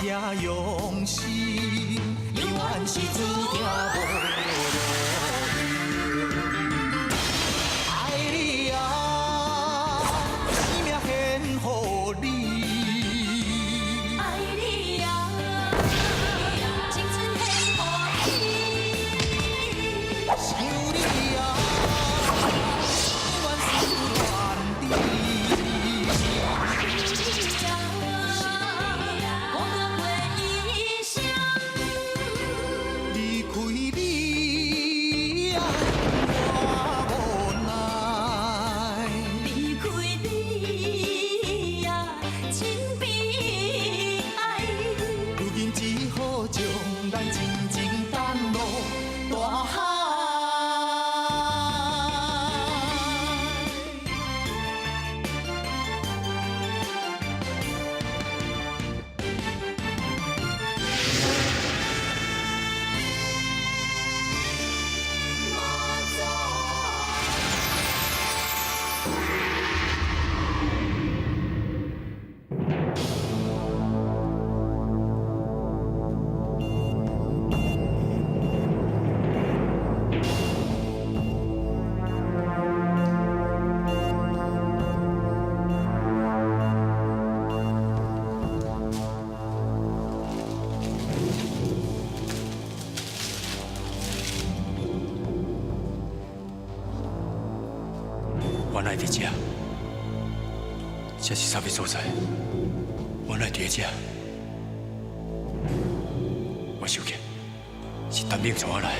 才用心，永远是注定无路用。爱你啊，生命献予你。爱你啊，青春献予你。想你啊，永远思念你。你啊，孤单过一生。离开你啊，我无奈。离开你啊，真悲哀。如今只好将咱真情等落大海。我哪会伫遮？这是啥物所在？我哪会伫遮？我想起，是陈明带我来。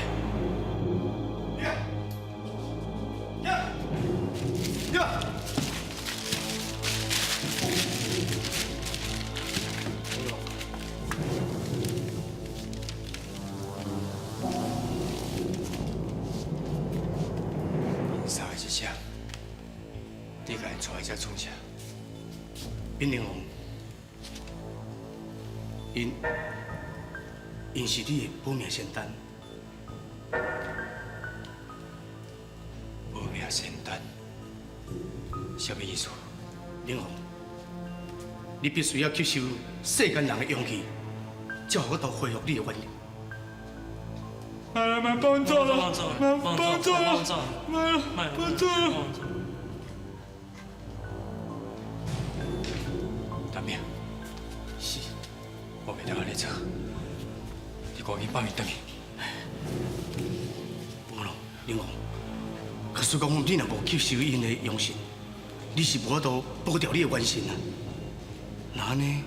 𪜶三个是啥？你共𪜶带来遮创啥？闽宁王，𪜶𪜶是你的保命仙丹。保命仙丹，啥物意思？宁王，你必须要吸收世间人的阳气，才有法度恢复你的元力。来来，帮助了，帮助了，帮助了。大明，是，我袂当按呢做，你赶紧放伊转去。无咯，宁王，假使讲你若无吸收𪜶的阳神，你是无法度保掉你的元神啊。若按呢，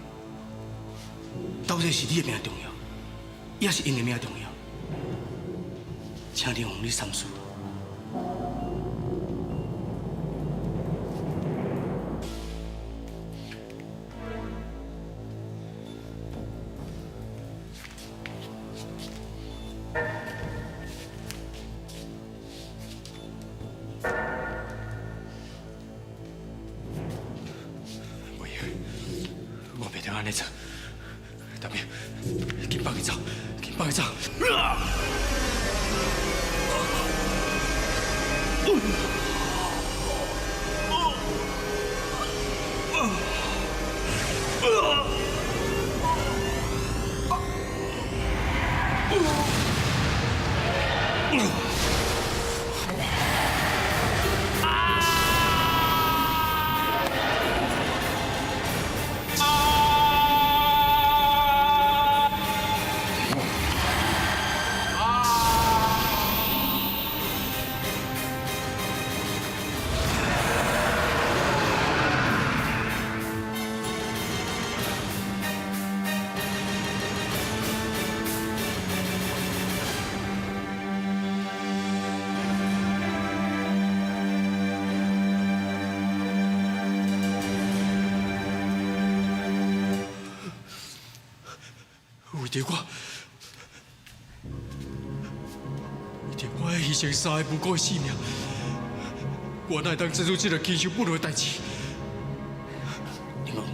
到底是你的命重要，抑是𪜶的命重要？请宁王你三思。袂用，我袂当按呢做。大明，紧放伊走，紧放伊走。为著我，为著我牺牲三个无辜的性命，我哪会当做出这个欺受不了的代志？宁王，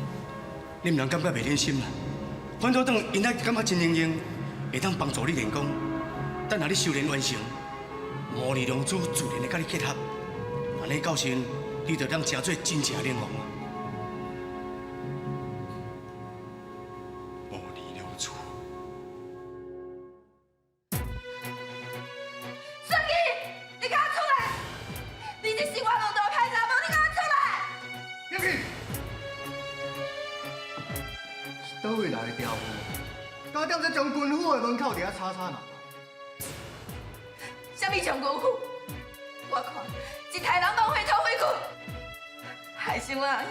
你毋通感觉袂忍心啦。反倒当𪜶还感觉真灵验，会当帮助你练功。等下你修炼完成，摩尼龙珠自然会佮你结合。按呢到时，你就当成做真正的灵王啊！摩尼佗位來的調夫，敢踮這將軍府的門口佇遐吵吵鬧鬧？啥物將軍府？我看一刣人攏火土火滾，害死我阿兄，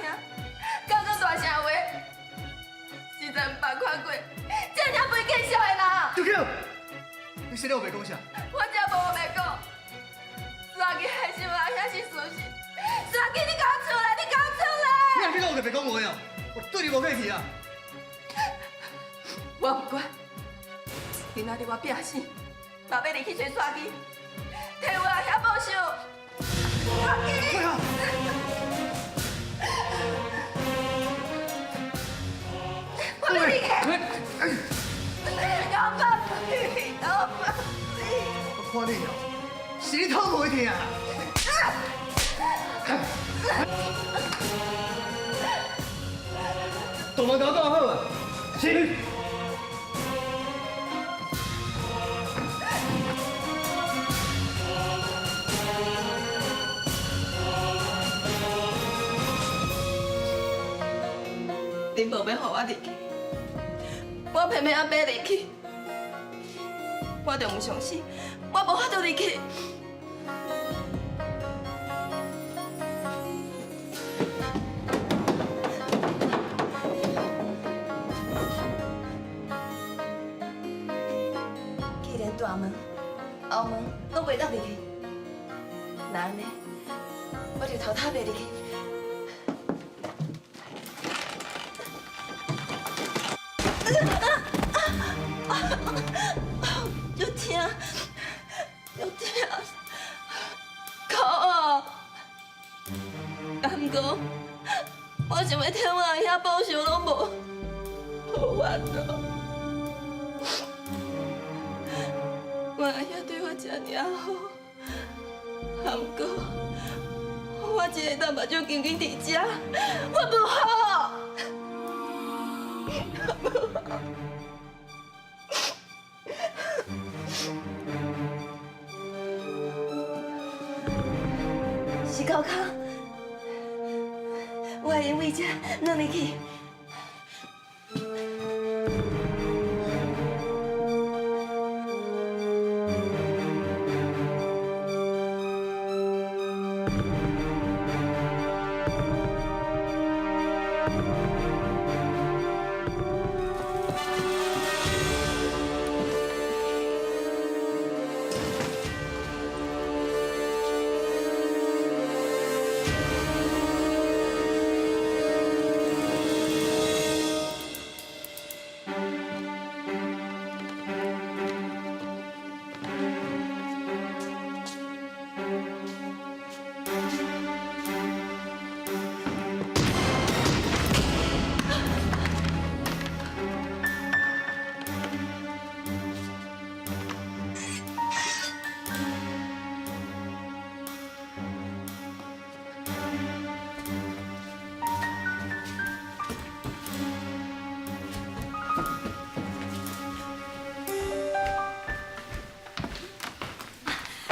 講這大聲話，實在毋捌看過這爾肥見笑的人。杜巧，你說了白講啥？我才無白講，沙基害死我阿兄是事實。沙基，你共我出來！你共我出來！你若去講就白講話哦，我對你無客氣啊！我毋管，今仔日我拼死，嘛欲入去揣沙基，替我阿兄報仇。沙基。我欲入去。老爸，老爸，我看你哦，是你肚袂疼。大門共我關好啊！是。恁無欲予我入去，我偏偏愛爬入去，我就毋相信，我無法度入去。既然大門、後門攏袂當入去，那按呢，我就偷偷爬入去。足疼，足疼，哭啊！敢講，我想欲替我阿兄報仇攏無法度。我阿兄對我這爾好，毋過我一个大目睭緊緊佇遮，我無好。是高空，我會用為遮轉入去。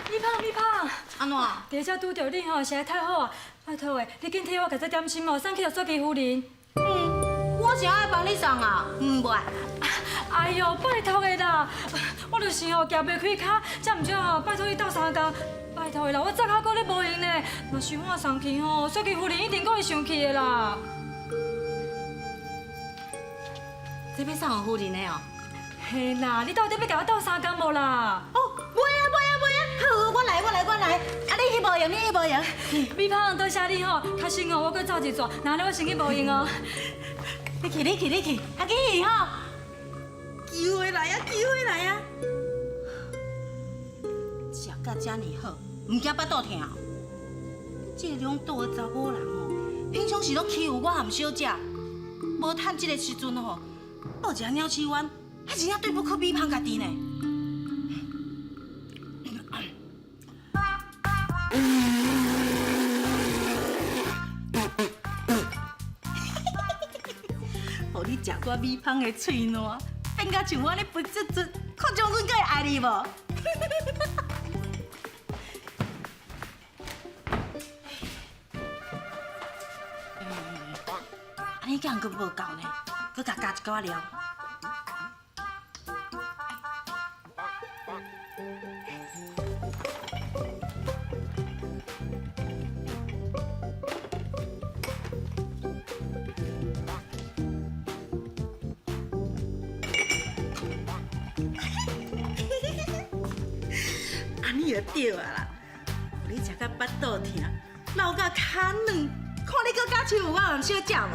米胖，米胖，按怎？伫遮拄著你吼，實在太好啊！拜託的，你緊替我共這點心哦，送去予雪姬夫人。嗯，我誠愛幫你送啊，毋袂。哎喲，拜託的啦，我就是吼行袂開跤，才毋少吼，拜託你鬥相共，拜託的啦，我早較閣咧無閒呢，若傷晚送去吼，雪姬夫人一定閣會生氣的啦。這欲送予夫人的哦？嘿啦，你到底欲共我鬥相共無啦？哦，袂啊袂啊袂啊！好，我來我來我來。啊，你去無閒，你去無閒。米胖，多謝你吼，較實吼，我閣走一逝，那按呢我先去無閒哦。你去你去你去，啊緊去吼！機會來啊，機會來啊！食甲遮爾好，毋驚腹肚疼。這兩桌的查某人哦，平常時攏欺負我和小姐，無趁這個時陣吼，報一下鳥鼠冤，還真正對不起米芳家己呢。予你食我米芳的喙瀾，變甲像我咧肥嘟嘟，看將軍閣會愛你無？按呢敢閣無夠呢？閣共加一寡料。按呢就對啊啦，予你食甲腹肚疼，老甲跤軟，看你閣敢欺負我含小姐無？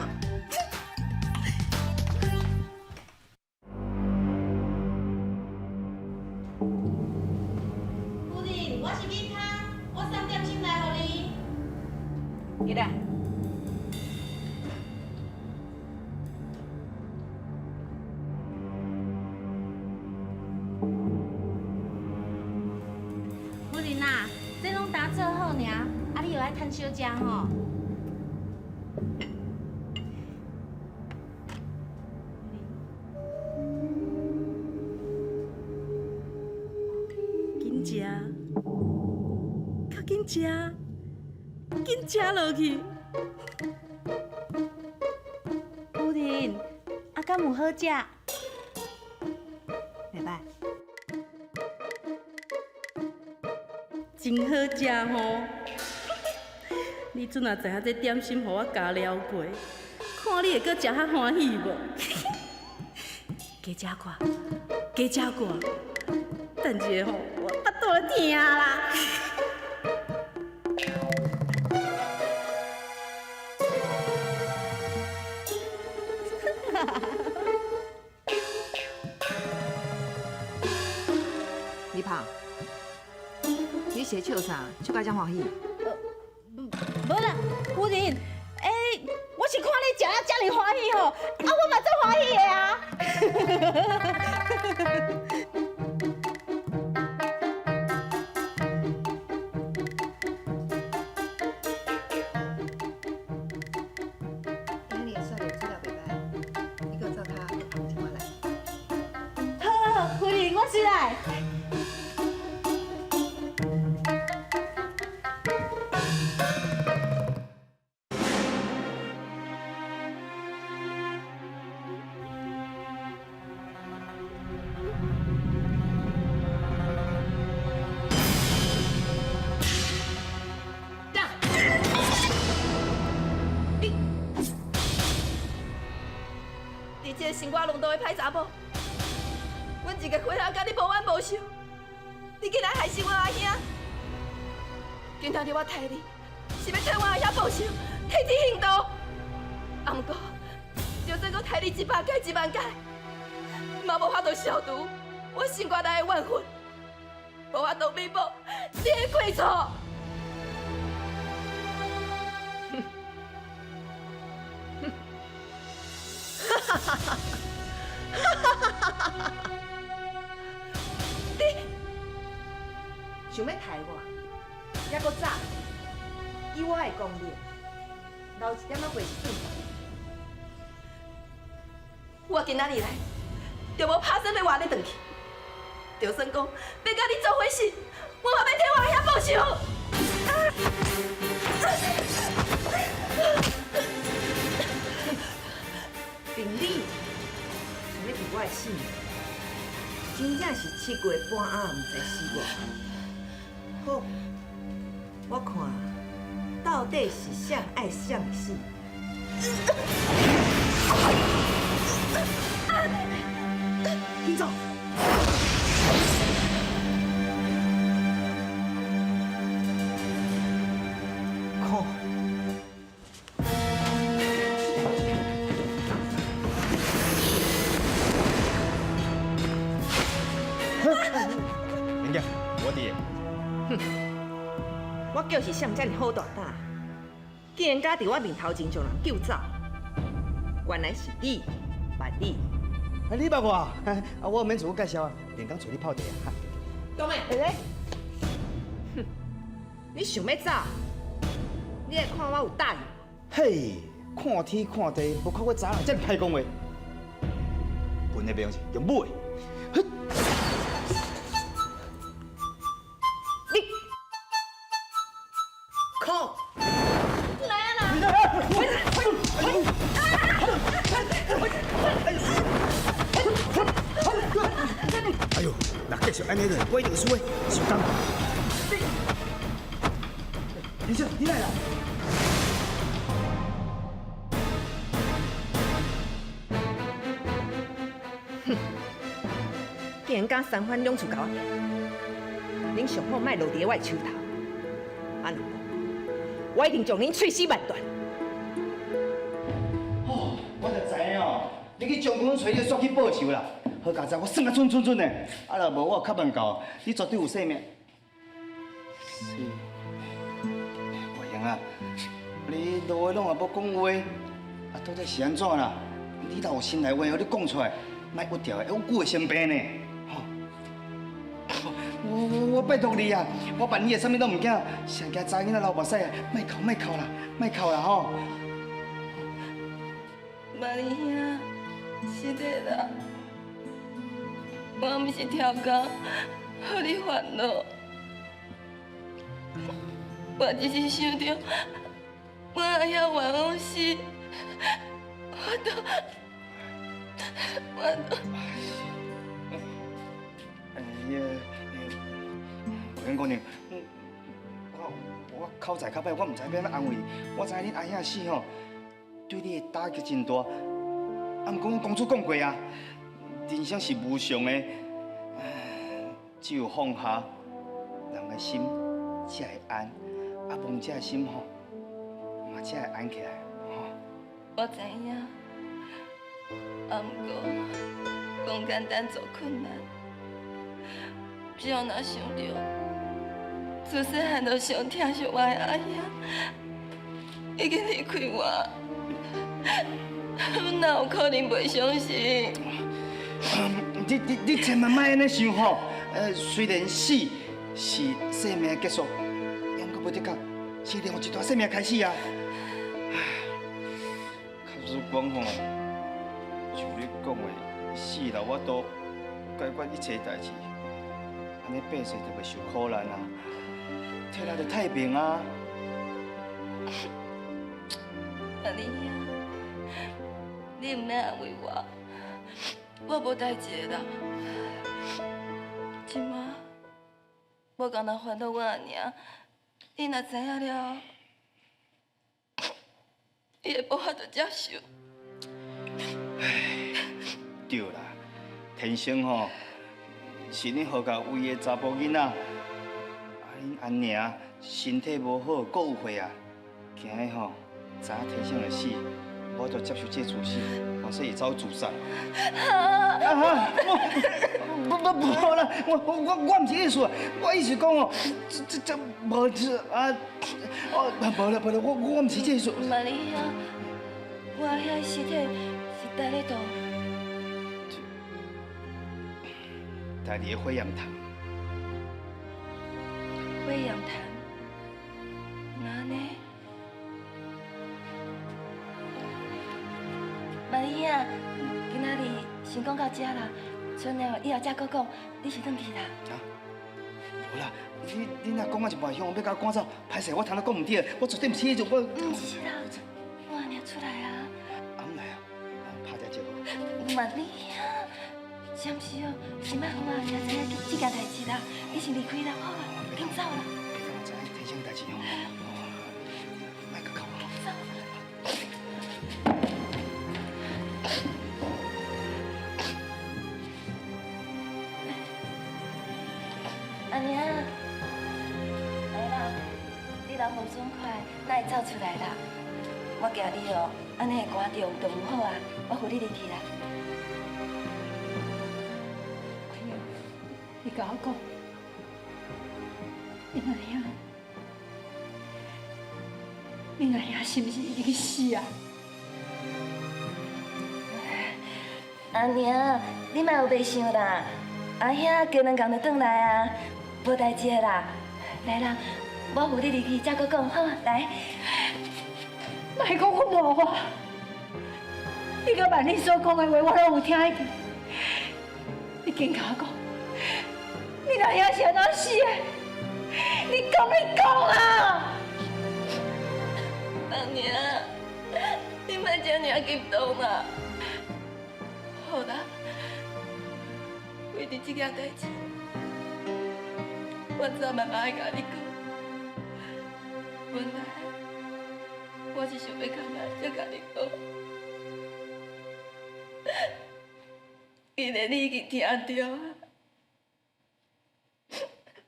夫人，我是米香，我送點心來予你。入來。夫人啊，這攏打做好爾，啊你又愛趁少食吼。緊食，較緊食，緊食落去。夫人，啊敢有好食？袂歹。真好食吼！你陣若知影這點心予我加料過，看你會閣食較歡喜無？加食寡，加食寡，等一下吼，我腹肚會疼啦！李胖，你是咧笑啥？笑甲遮歡喜？無啦，夫人，欸，我是看你食得遮爾歡喜吼，啊，我嘛足歡喜的啊！今日的雪梨煮了袂歹，你閣灶跤捧一碗來。好，夫人，我先來。你這個生活弄堂的歹查某，阮一個歲仔佮你無冤無仇，你竟然害死阮阿兄！今仔日我刣你，是欲替阮阿兄報仇，替天行道。啊，毋過，就算閣刣你100擺、1萬擺，嘛無法度消除我心肝內的怨恨，無法度彌補你的過錯。你想欲刣我，猶閣早。以我的功力，留一點仔袂是準。我今仔日來，就無拍算欲活你轉去。就算講欲佮你做伙死，我嘛欲替我阿兄報仇。憑你想欲挃我的性命，真正是七月半暗毋知死活。好，我看到底是誰愛誰死。緊走！看。免惊，我佇。哼，我叫是誰遮爾好大膽，竟然敢佇我面頭前將人救走？原來是你，萬里。啊，你捌我？啊，我免自我介紹啊，連工揣你泡茶啊。講咩？欸哼，你想欲走？你來看我有答應？嘿，看天看地，無看過查人遮爾歹講話。笨的袂用是用武的。你，看。來啊啦！安尼落，我一定输的，收工。林生，你来啦！哼，竟然敢三番两次共我行，恁上好莫落伫我的手头，啊若无，我一定将恁碎尸万段。哦，我就知影哦，你去将军揣你煞去报仇啦。好佳哉，我算啊准准准的，啊若无我较慢到，你绝对有性命。是，外兄啊，你落话拢也无讲话，啊到底是按怎啦？你若有心内话，予你讲出来，莫郁掉的，我久会生病呢。吼，我拜托你啊，我办你的啥物拢毋惊，上惊查囡仔流目屎啊！莫哭莫哭啦，莫哭啦吼。万里兄，是的啦，我毋是超工，予你烦恼，我只是想著我阿兄冤枉死，我都，我都。哎，姑娘，我口才较歹，我毋知欲按怎安慰你。我知影恁阿兄死吼，对你的打击真大。啊，毋过阮公主讲过啊，人生是无常的，只有放下，人的心才会安。啊，亡者的心吼，嘛才会安起来。吼。我知影，啊，毋过讲简单做困难。只要若想著自细汉就上疼惜我的阿兄已经离开我，我哪有可能袂伤心？你千万莫按呢想吼。虽然死是生命的结束，也毋过无的确是另外一段生命开始啊。假使讲吼，像你讲的，死若有法度解决一切代志。按呢百姓就袂受苦难啊，天下就太平啊。阿你兄，你毋免安慰我，我无代志的啦。这马，我干焦烦恼我阿娘，伊若知影了，伊会无法度接受。唉，对啦，天生吼。是恁何家唯一的查埔囡仔，啊，恁阿娘身体无好，阁有岁啊，惊伊吼知影天生的死，无法度接受这事实，嘛说会走自杀。啊！无无无啦，我毋是意思，我意思讲哦，这无这啊，哦，无啦无啦，我毋是这意思。万里兄，我阿兄的尸体是佇咧佗？在伫个火焰潭。火焰潭，哪呢？万里兄，今仔日先讲到这啦，春了以后再阁讲，你先转去啦。啊？无啦，你若讲到一半，向欲共我赶走，歹势，我头拄讲毋对，我绝对毋是彼种我。毋是啦，我阿娘出来啊。啊，毋来啊，拍一下招呼。万里兄。是毋是哦？先莫予我阿娘知影这件代志啦，你先离开啦，好啦，紧走啦。别让我知影天生代志哦，莫阁哭啊。走。阿娘，来啦，你人无爽快，哪会走出来啦？我惊你哦，按呢会寒著就毋好啊，我扶你入去啦。你共我讲，恁阿兄，恁阿兄是毋是已经死啊？阿娘，你莫有白想啦，阿兄过两工就转来啊，无代志的啦。来啦，我扶你入去，再阁讲好，来。莫讲我无我，你佮万里所讲的话，我拢有听得见。你紧共我讲。你阿兄是按怎死的？你讲，你讲啊！阿娘，你莫这尔激动啦。好啦，为著这件代志，我早慢慢愛共你講。本來我是想欲較晚才共你講，既然你已經聽著啊，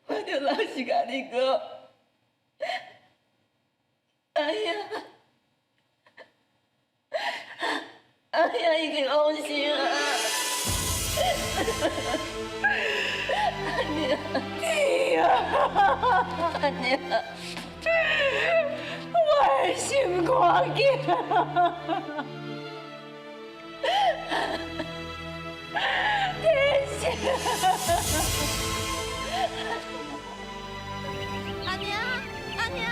我就老實共你講。阿兄，阿兄已經往生啊！阿娘，阿娘，我的心肝囝，天生。阿娘，阿娘，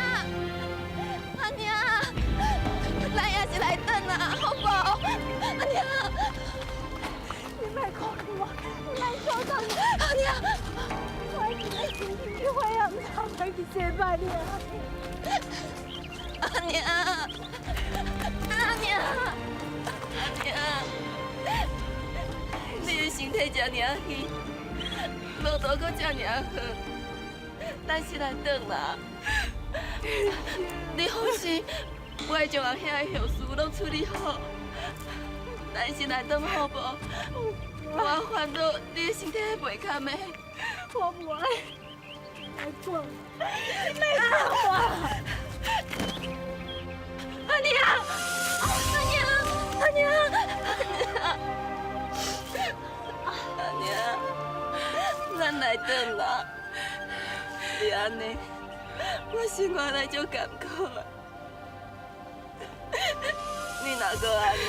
阿娘，咱也是來轉啦，好無？阿娘，你莫看我，你莫相信阿娘，我是欲亲身去火焰山去祭拜你阿阿娘，阿娘，阿娘，你的身體這爾虛，路途閣這爾遠，咱是來轉啦。你放心，我會將阿兄的後事攏處理好。咱先來轉好無？我煩惱你的身體袂堪的。我無愛，莫管，你莫管我。阿娘，阿娘，阿娘，阿娘，咱來轉啦。你按呢，我心肝內足艱苦的。你若閣按呢，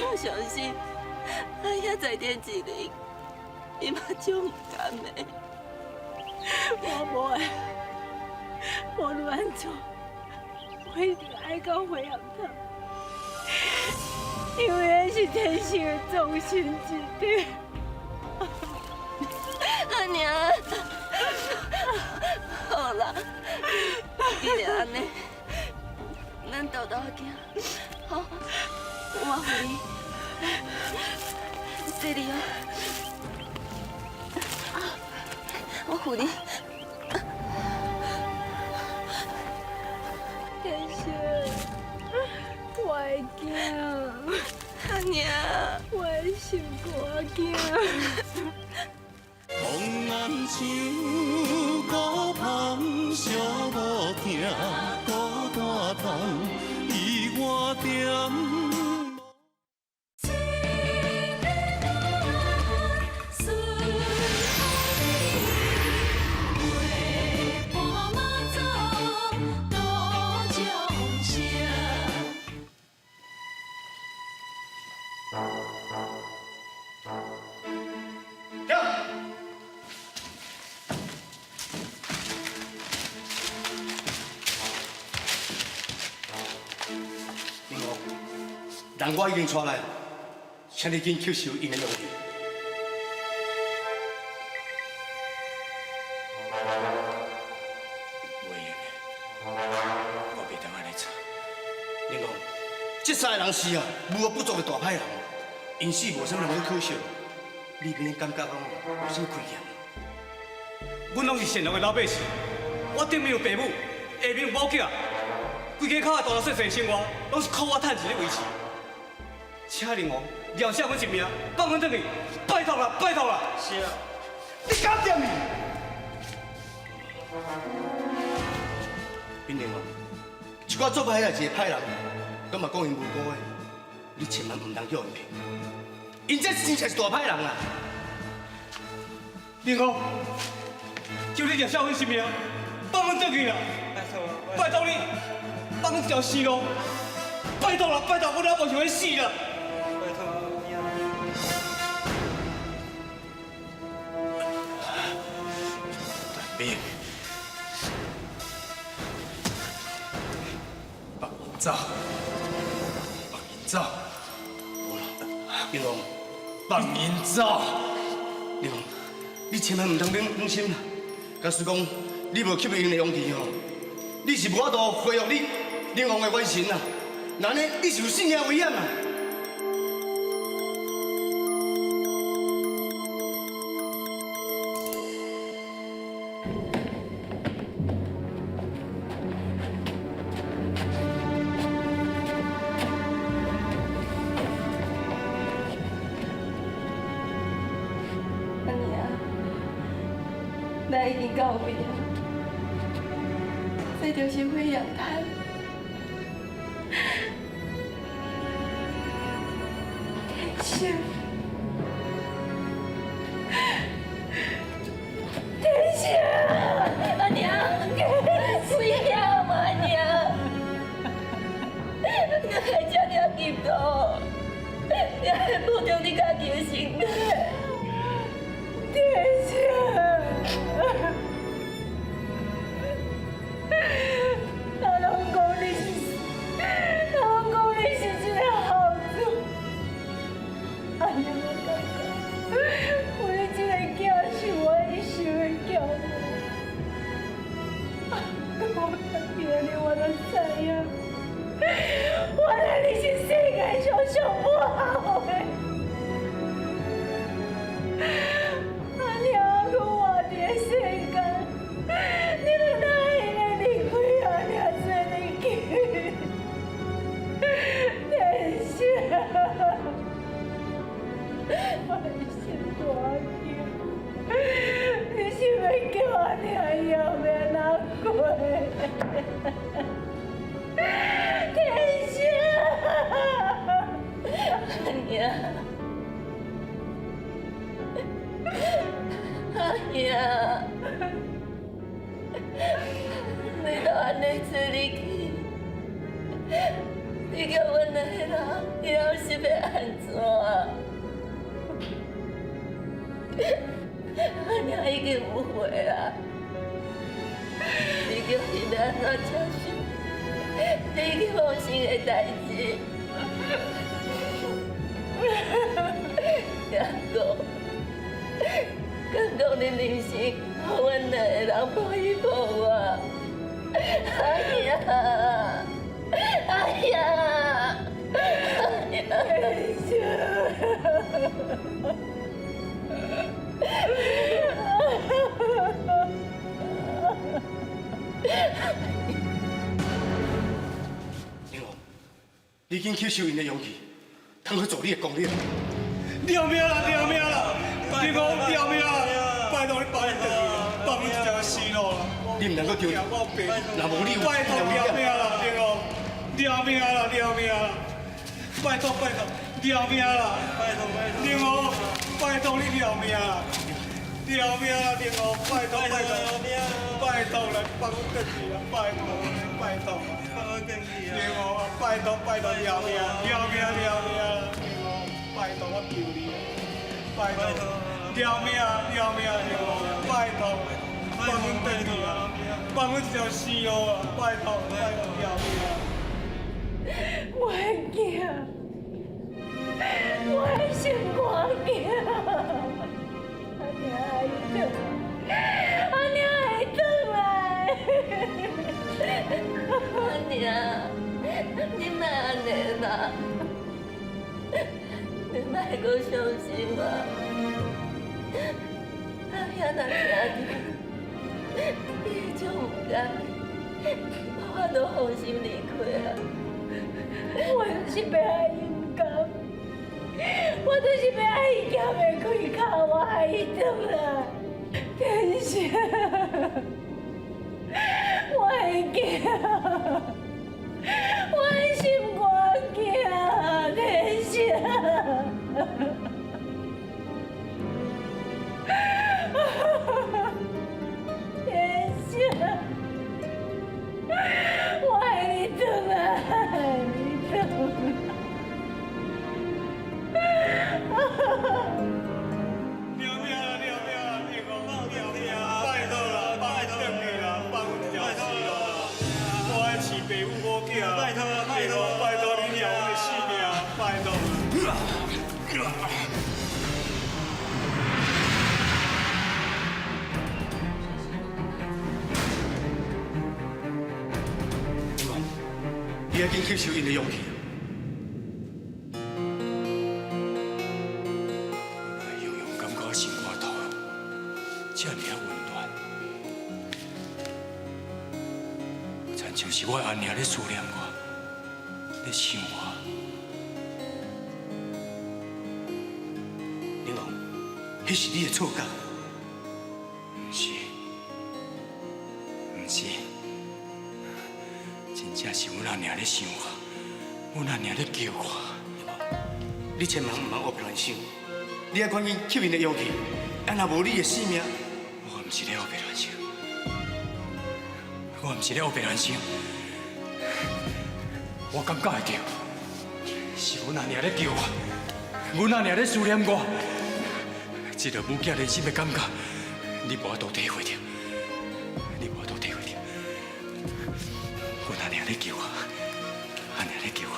我相信阿兄在天之靈，伊嘛足毋甘的。我無愛，無論按怎，我一定愛到火焰山，因為彼是天生的葬身之地。阿娘，好啦，既然按呢，咱斗斗行，好，我扶你，這裡哦，我扶你。天生，我的囝，阿娘，我的心肝囝。风安像孤芳，寂无疼，孤单痛，伊我点。停！林王，人我已經帶來，請你緊吸收𪜶的陽氣。袂用的，我袂當按呢做。林王，這三个人是啊，無惡不作的大歹人，𪜶死無啥物通可惜，你免感覺講有啥虧欠。阮攏是善良的老百姓，我頂面有爸母，下面有某囝，規家口的大大細細的生活，攏是靠我趁錢咧維持。請林王饒赦阮一命，放阮轉去，拜託啦，拜託啦！是啊，你敢掂伊？炳林王，一寡做歹代志的歹人，敢嘛講𪜶無辜的，你千萬毋通叫𪜶騙。𪜶這真正是大歹人啊！林王，求你饒赦阮一命，放阮轉去啦！拜託啦，拜託你，放阮一條生路！拜託啦，拜託，阮也無想欲死啦！拜託啦。段明，放𪜶走，放𪜶走，林王，放𪜶走！林王，你千萬毋通忍心啦！假使講你無吸𪜶的陽氣吼，你是無法度恢復你靈王的元神啊！那呢，你是有性命危險啊！咱已经告别，这就是火焰山。天生，天生，阿娘，不要嘛，阿娘，你还这尔激动，你还保重你家己的身体。天生，他拢讲你是，他拢讲你是一个孝子，阿娘，我感觉，有你这个囝是我一生的骄傲。我看见你，我就知影，原来你是世界上上无孝的。阿娘，阁活伫个世间，你们哪会用得离开阿娘这呢紧？天生，我的心肝痛，你是欲叫阿娘以后欲按怎过？天生，阿娘。阿娘，你都按呢做你去，你叫阮两个人以后是欲按怎？阿娘已经有悔啊，你叫伊欲按怎接受你去放心的代志？阿公。敢讲你人生，予阮两个人抱一抱啊！哎呀，哎呀，哎呀！玲珑，你紧吸收𪜶的阳气，通去做你的功力。饶命啦！饶命啦！你讲饶命啦！拜托你放阮转去，放阮一条生路啦！你毋能阁丢，若无你有，拜托饶命啦！玲珑，饶命啦！饶命啦！拜托拜托，饶命啦！拜托拜托，玲珑，拜托你饶命啦！饶命啦！玲珑，拜托拜托，拜托啦，放阮转去啦！拜托拜托，放阮转去啊！玲珑，拜托拜托，饶命！饶命！饶命！玲珑，拜托我求你，拜托，饶命！饶命！玲珑，拜托，放阮转去啊！放阮一条生路啊！拜托拜托，饶命！我的囝，我的心肝囝，阿娘爱转，阿娘会转来。阿娘，你莫按呢啦，你莫阁伤心啊！阿兄若听著，伊会足毋甘，无法度放心离开啊。我就是欲予伊毋甘，我就是欲予伊行袂开跤，我爱伊转来。天生，我的囝，我的心肝囝，天生。天生，我爱你转来，你转来。饶命啦！饶命啦！玲珑，饶命！拜托啦，放阮转去啦，放阮一条生路啦！我爱饲爸母某囝，拜托拜托，拜托你饶阮的性命，拜托。玲珑，你爱紧吸收𪜶的阳气。我永远感觉我心肝头这尔啊温暖，亲像是我阿娘咧思念我，咧想我。玲珑，彼是你的错觉。毋是，娘咧想我，阮阿娘咧叫我。你千萬毋通胡亂想，你愛趕緊吸𪜶的陽氣，啊若無你的性命。我毋是咧胡亂想，我毋是咧胡亂想，我感覺會著，是阮阿娘咧叫我，阮阿娘咧思念我。這个母囝連心的感覺，你無法度體會著，你無法度體會著。阮阿娘咧叫我，阿娘咧叫我。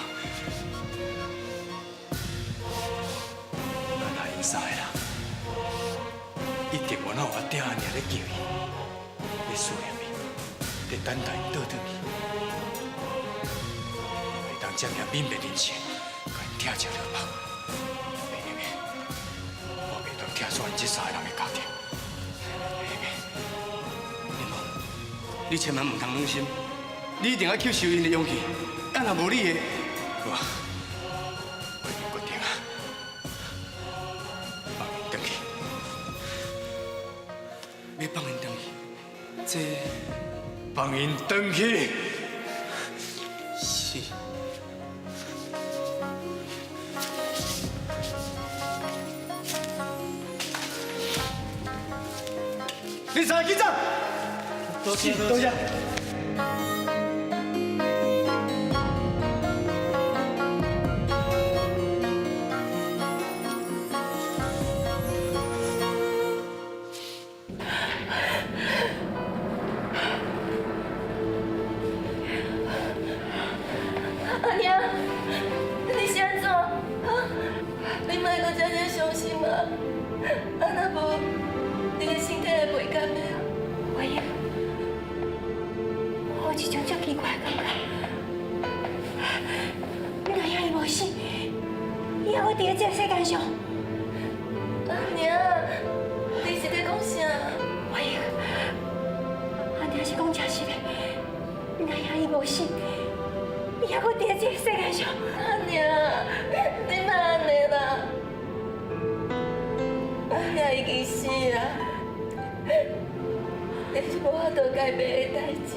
咱阿𪜶三个人，一定無哪有阿爹阿娘咧叫伊，咧思念伊，咧等待𪜶倒轉去。會當這爾泯滅人性，共𪜶拆食落腹，袂用的，我袂當拆散𪜶這三个人的家庭。袂用的。林王，你千萬毋通軟心，你一定愛吸收𪜶的陽氣，啊若無你的，我已經決定啊，放𪜶轉去。欲放𪜶轉去，這放𪜶轉去。是。你三個緊走。多謝多謝。阿娘，你是按怎？啊？你莫閣這爾傷心啊！啊，若無，你的身體會袂甘的。我英，我有一種足奇怪的感覺。你阿兄伊無死，伊猶閣佇咧這個世間上。阿娘，你是咧講啥？我英，阿娘是講誠實的，你阿兄伊無死，伊猶閣佇咧這個世間上。阿娘，你莫按呢啦！阿兄已經死啊，這是無法度改變的代誌。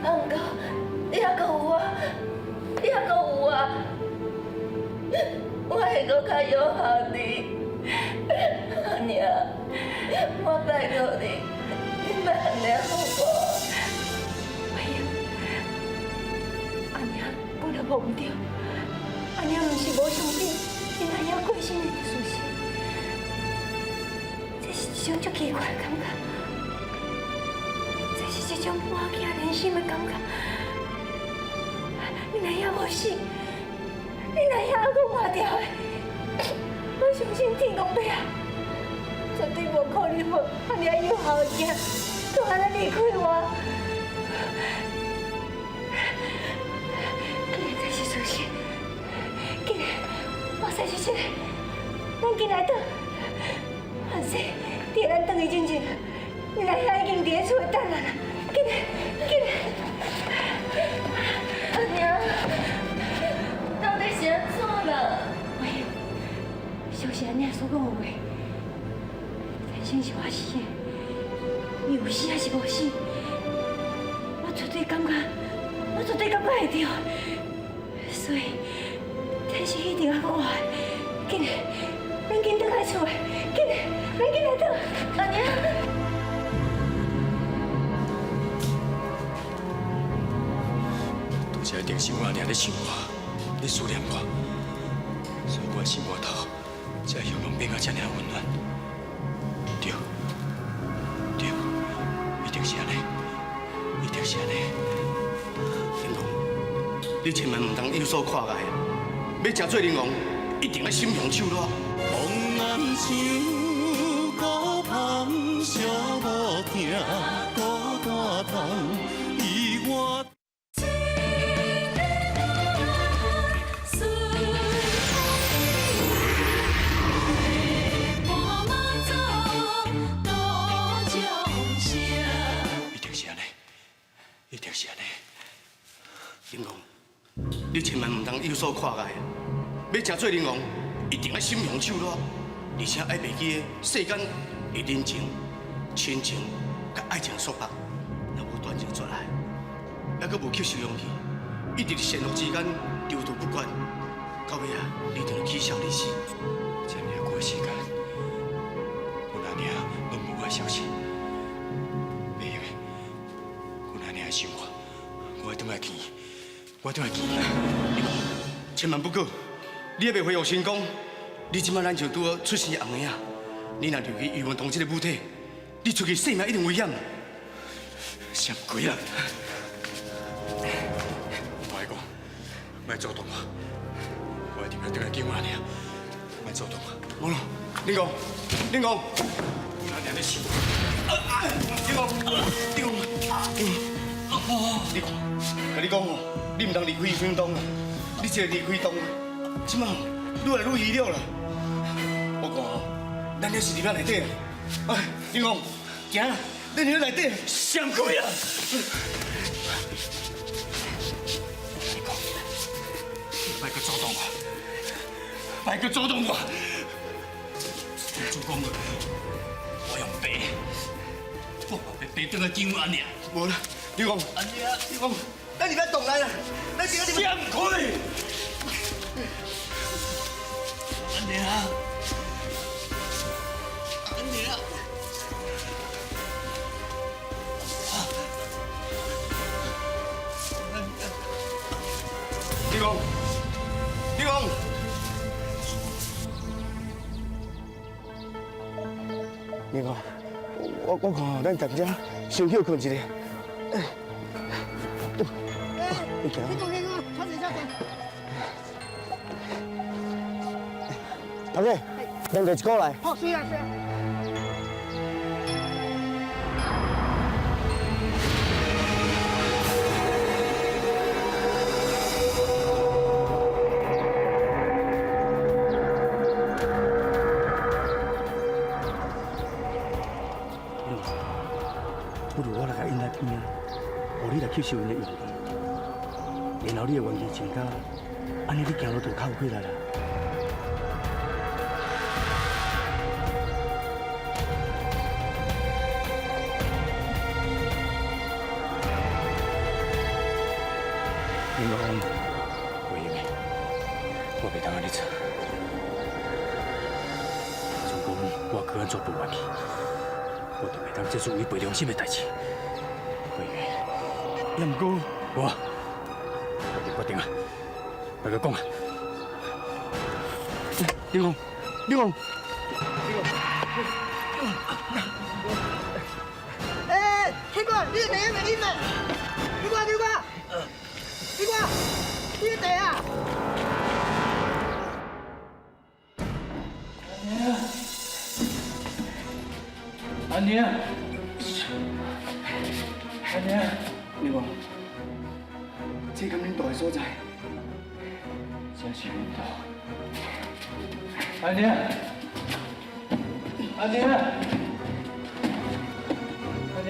啊，毋過你猶閣有我，你猶閣有我，我會閣較有效你。阿娘，我拜託你，你莫按呢好無？我英，阿娘講得無毋對，阿娘毋是無相信𪜶阿兄過身的事實，這是一種足奇怪的感覺，這是一種母囝連心的感覺。𪜶阿兄無死，𪜶阿兄猶閣活著的，我相信天公伯啊，絕對無可能予遐爾有孝的囝，閣按呢離開我。既然這是事實，既然我說是真的，咱緊來轉。反正佇咱轉去進前，𪜶阿兄已經佇咧厝內等咱啦。緊來，緊來！阿娘，到底是按怎啦？我英，相信阿娘所講的話，天生是我死的，伊有死還是無死，我絕對感覺，我絕對感覺會著。所以，天生一定猶閣活的。緊來，咱緊轉來厝內，緊來，咱緊來轉。阿娘。拄才一定是阮阿娘咧想我，咧思念我，所以我的心肝頭才會雄雄變甲這爾溫暖。對，對，一定是按呢，一定是按呢。林王，你千萬毋通有所跨界，欲成做人王，一定愛心雄手軟。风暗想孤芳，寂寞疼，孤单痛，伊我。一定是按呢，一定是按呢。林王，你千萬毋通有所跨界，欲成做人王，一定愛心雄手軟，而且愛袂記得世間的人情、親情佮愛情束縛，若無斷情絕愛，还阁无吸收阳气，一直伫善恶之间犹豫不决，到尾啊，你就起笑而死。这尔久的时间，阮阿娘拢无我的消息。袂用的，阮阿娘的生活，我爱转来见伊，我爱转来见伊。你讲，千万不可！你还袂恢复成功，你这摆咱就拄好出生红的啊！你若留去余文堂这个母体，你出去性命一定危险。啥鬼啦！我爱讲，莫阻挡我，我一定要转来见我阿娘。莫阻挡我。无啦，林公，林公，阿娘咧想。林公，林公，你看，共你讲哦，你毋通离开余文堂啊！你这个离开洞，这摆愈来愈虚弱啦。我看哦，咱这是伫遐内底。哎，林公，行啦，咱伫遐内底。闪开啊！你讲，莫阁阻挡我，莫阁阻挡我。主公，我用爬，我嘛欲爬转来见阮阿娘。无啦，林公，阿娘，林公，咱伫遐洞内啦，咱伫遐。闪开！阿娘，阿娘。林公，林公，林公，我看咱踮遮先歇睏一下。哎，你行。你讲，你讲，小姐，小姐。头家，两个一股来。好，是啊，是啊。不如我来共𪜶来边仔，予你来吸收𪜶的阳气，然后你的元气增加，按呢你行路就较有气力啦。林公，袂用的，我袂当按呢做。主公，我阁按怎报冤去？我就袂当做出违背良心的代志。袂用的，也毋过我已经决定啊，莫阁讲啊。林公，林公，哎，黑哥，你的茶未饮呢？黑哥，黑哥，黑哥，你的茶啊！阿娘，阿娘，林公，这敢恁住的所在？这是阮家。阿娘，阿娘，阿娘，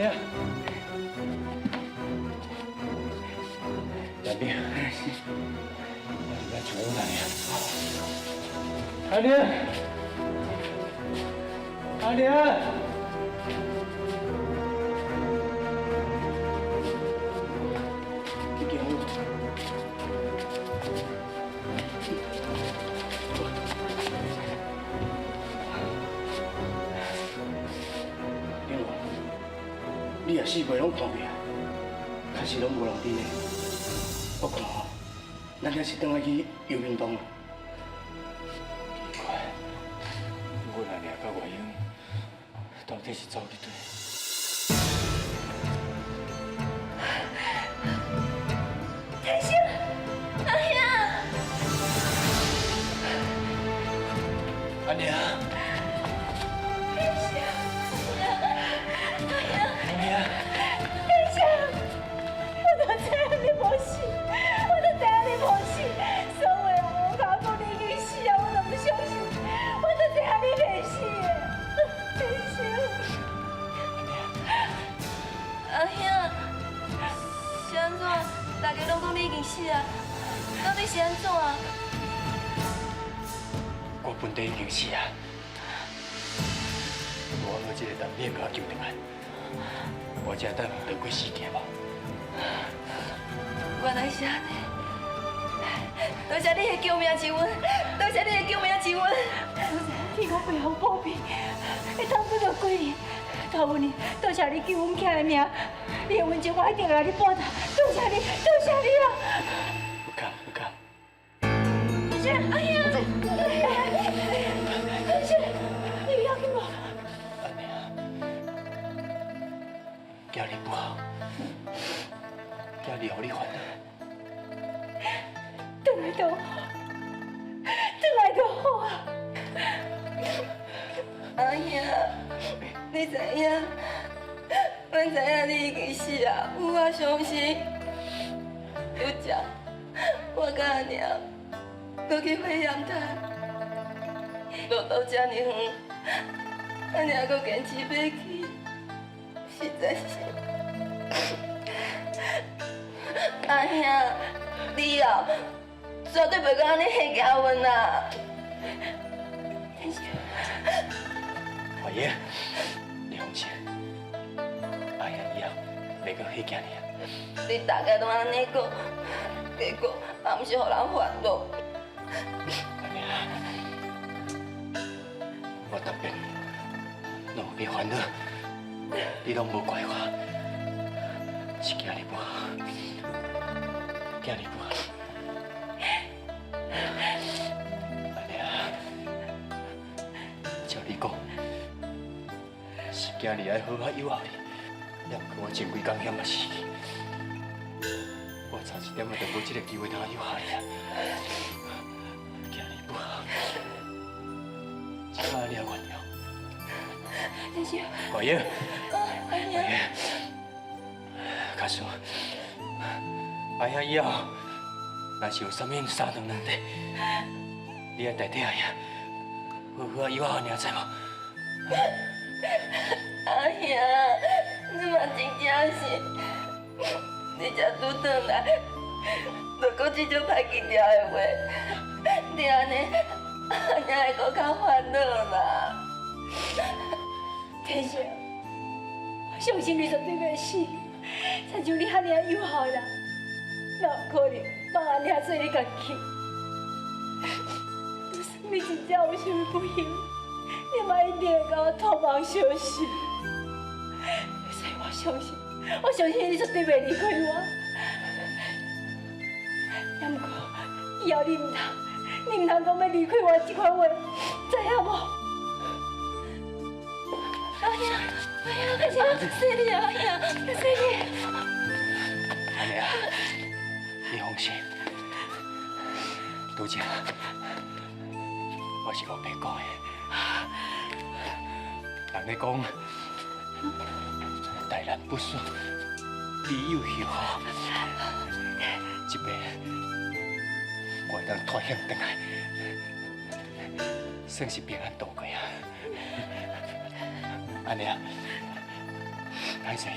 大兵，我就来找阮阿娘。阿娘，阿娘。你行好。林公，你也四界拢看过啊，确实拢无人伫呢。我看吼，咱遐是转来去游明洞。奇怪，阮阿娘佮外英到底是走去佗？天生，阿兄，阿娘，天生，阿兄，阿娘，天生，我都知影你无死，我都知影你无死，所有人拢甲我讲你已经死啊，我都不相信，我都知影你袂死的，天生。阿兄，是按怎？大家拢讲你已经死啊，到底是按怎啊？我本底已经死啊，无我这个男人共我救转来，我才会当逃过死劫无？原來是按呢，多謝你的救命之恩，多謝你的救命之恩。天公伯予保庇，會當不到幾年，大夫人，多謝你救阮囝的命，你的恩情我一定會共你報答，多謝你，多謝你啊！不敢不敢。姐，哎呀，姐，你有要緊無？阿娘，囝兒不好，囝兒予你煩惱。轉來就好，轉來就好啊！阿兄，你知影？阮知影你已經死啊，有我傷心。拄才，我佮阿娘，閣去火焰潭，路途遮爾遠，阿娘閣堅持欲去，實在是。阿兄，你以後絕對袂閣按呢嚇驚阮啊！懷英，你放心，阿兄以後袂閣嚇驚你啊。你逐家攏按呢講，結果也毋是予人煩惱。阿娘，我逐遍攏予你煩惱，你攏無怪我，是囝兒不好，囝兒不好。阿娘，照你講，是囝兒愛好好誘惑你，也毋過我前幾工險仔死去，我差一點仔就無這個機會通誘惑你啊！囝兒不好，請你原諒。天秀，懷英，阿兄，假使阿兄以後若是有啥物三長兩短，你愛代替阿兄，好好誘惑我爾，知無？阿兄，你嘛真正是，你才拄轉來，就講這種歹記牢的話，你按呢，阿娘會閣較煩惱啦。天秀，我相信你絕對袂死，親像你遐爾友好人，哪有可能放阿娘做你家己？就算你真正有啥物不幸，你嘛一定會共我托夢相信。所以我相信，我相信你絕對袂離開我。也毋過，以後你毋通，你毋通講欲離開我這款話，知影無？阿兄，阿兄，阿兄，謝你啊，阿兄，謝你。阿娘，你放心，拄才我是烏白講的。人咧講，大難不死，必有後福。這擺我會當脫險轉來，算是平安度過啊。阿娘，歹勢，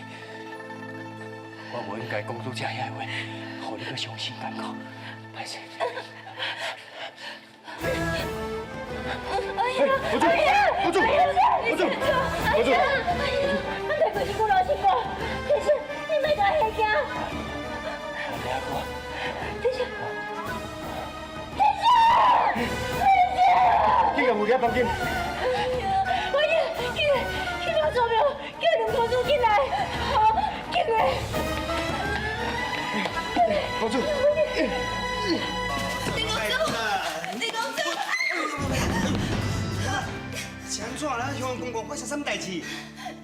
我無應該講出這遐話，予你閣傷心艱苦，歹勢。阿兄，阿兄，阿兄，阿兄，阿兄，咱大哥是孤老身孤，天秀，你莫共我嚇驚。阿娘，我。天秀，天秀，天秀。去共有了房間。我去，去，去媽祖廟，叫梁公主進來。好，進來。公主。李公主，李公主。是按怎啦？鄉公公發生啥物代誌？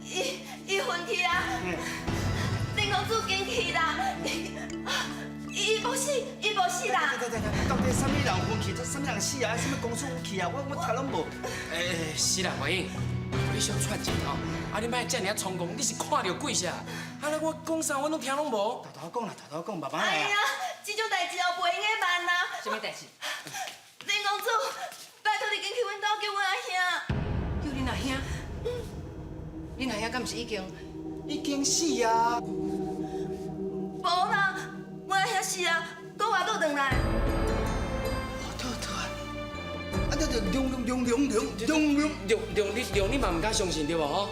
伊伊昏去啊！林公主緊去啦！伊無死，伊無死啦！對對對，到底啥物人昏去？啥物人死啊？啥物公主去啊？我聽攏無。欸，是啦，懷英，你小喘一下吼，啊，你莫遮爾仔衝動，你是看著鬼啥？啊，我講啥我攏聽攏無。沓沓講啦，沓沓講，慢慢來啊。哎呀，這種代誌哦，袂用得慢啊！啥物代誌？林公主，拜託你緊去阮兜救阮阿兄。救恁阿兄？恁阿兄敢毋是已經？已經死啊！無啦，阮阿兄死啊，閣活倒轉來。活倒轉來？啊，這就兩兩兩兩兩兩兩兩你兩你嘛毋敢相信對無吼？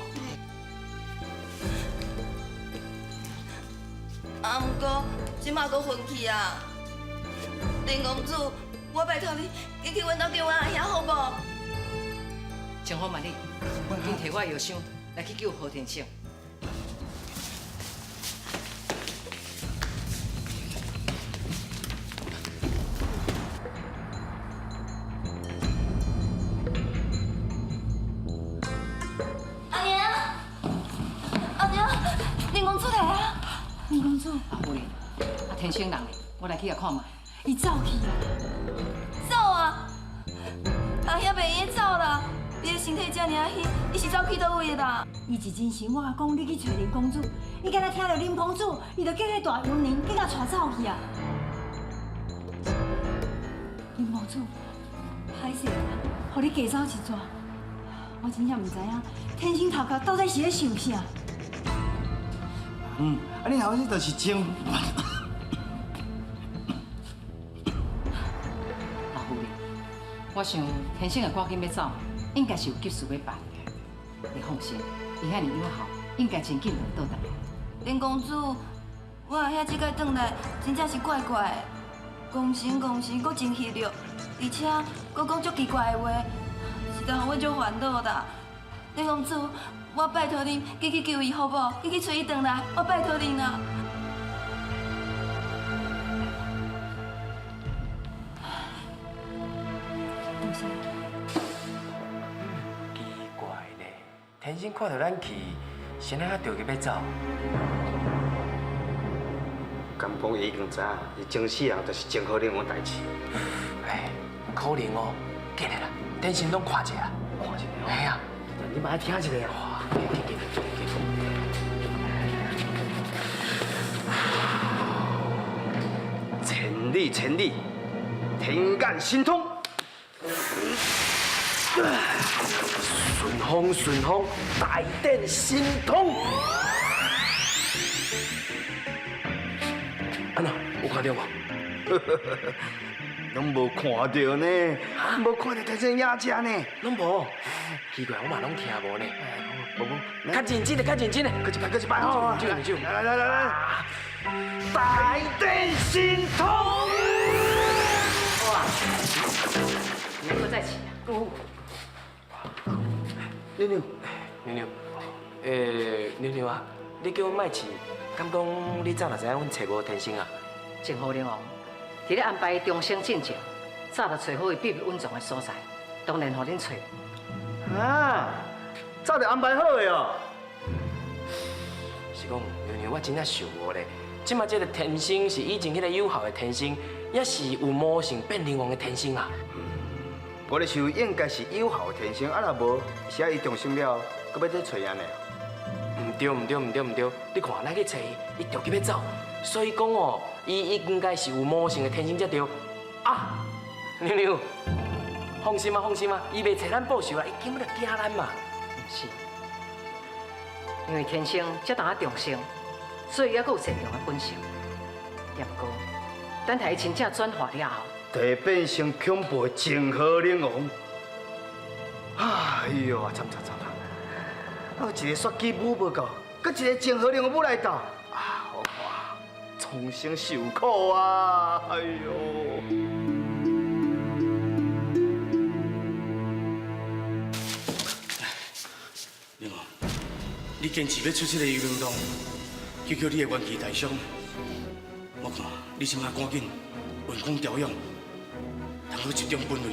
啊，毋过这马阁昏去啊。林公子，我拜托你，紧去阮兜救阮阿兄好无？张好嘛你，紧提我药箱来去救何天胜。阿娘，阿娘，林公子来啊！林公子，阿夫人，啊天生人呢？我来去共看觅。伊走去啊！走啊！阿兄袂用走啦，伊的身体遮尔啊虚，伊是走去佗位啦？伊一真心，我讲你去揣林公子，伊敢若听著林公子，伊就叫彼大幽灵去共带走去啊！林公子，歹势啦，予你加走一逝，我真正毋知影天生头壳到底是咧想啥。嗯，啊，你头先就是真。老夫人，我想天生会赶紧欲走，应该是有急事欲办。你放心，伊遐尔友好，应该真紧就会倒转来。林公子，我阿兄这摆转来，真正是怪怪的，戆神戆神，阁真虚弱，而且阁讲足奇怪的话，实在予阮足烦恼啦。林公子，我拜托恁，紧去救伊好无？紧去揣伊转来，我拜托恁啦。多谢。奇怪呢，天生看著咱去，是按怎著急欲走？敢讲伊已经知影，伊前世人就是楨河灵王代志。哎，可能哦，紧来啦，天生拢看一下啦，看一下。哎呀，你嘛爱听一下啊。紧紧紧紧。千里千里，天眼神通。顺风顺风，大展神通。按怎有看著无？拢无看著呢，无看著天生影遮呢，拢无。奇怪，我嘛拢听无呢。无无，较认真的，较认真的，阁一摆，阁一摆吼。手手。来来来来，大展神通。好啊，你阁再试啊。妞妞，妞妞，妞妞啊，你叫阮莫试，敢讲你早就知影阮揣无天生啊？楨河灵王伫咧安排重生进前，早就揣好伊秘密隐藏的所在，当然予恁揣。啊，早就安排好的哦。是讲，妞妞，我真正想无咧。这马这个天生是以前彼个有效的天生，抑是有魔性变灵王的天生啊？我咧想应该是有效的天生，啊若无，是啊伊重生了，阁欲再揣按呢？毋对毋对毋对毋对，你看咱去揣伊，伊著急欲走，所以讲哦，伊应该是有魔性的天生才对。啊，妞妞，放心啊放心啊，伊袂揣咱报仇啊，伊根本就惊咱嘛。毋是，因为天生才当仔重生，所以犹阁有善良的本性。也毋过，等待伊真正转化了后，就会变成恐怖的楨河灵王。哎哟，惨惨惨惨！啊，一个杀鸡舞无够，阁一个楨河灵王舞来斗，啊，我看苍生受苦啊！哎哟。灵王，你坚持欲出这个幽灵洞，去叫你的元气大伤。我看你这马赶紧运功调养，通好集中本位。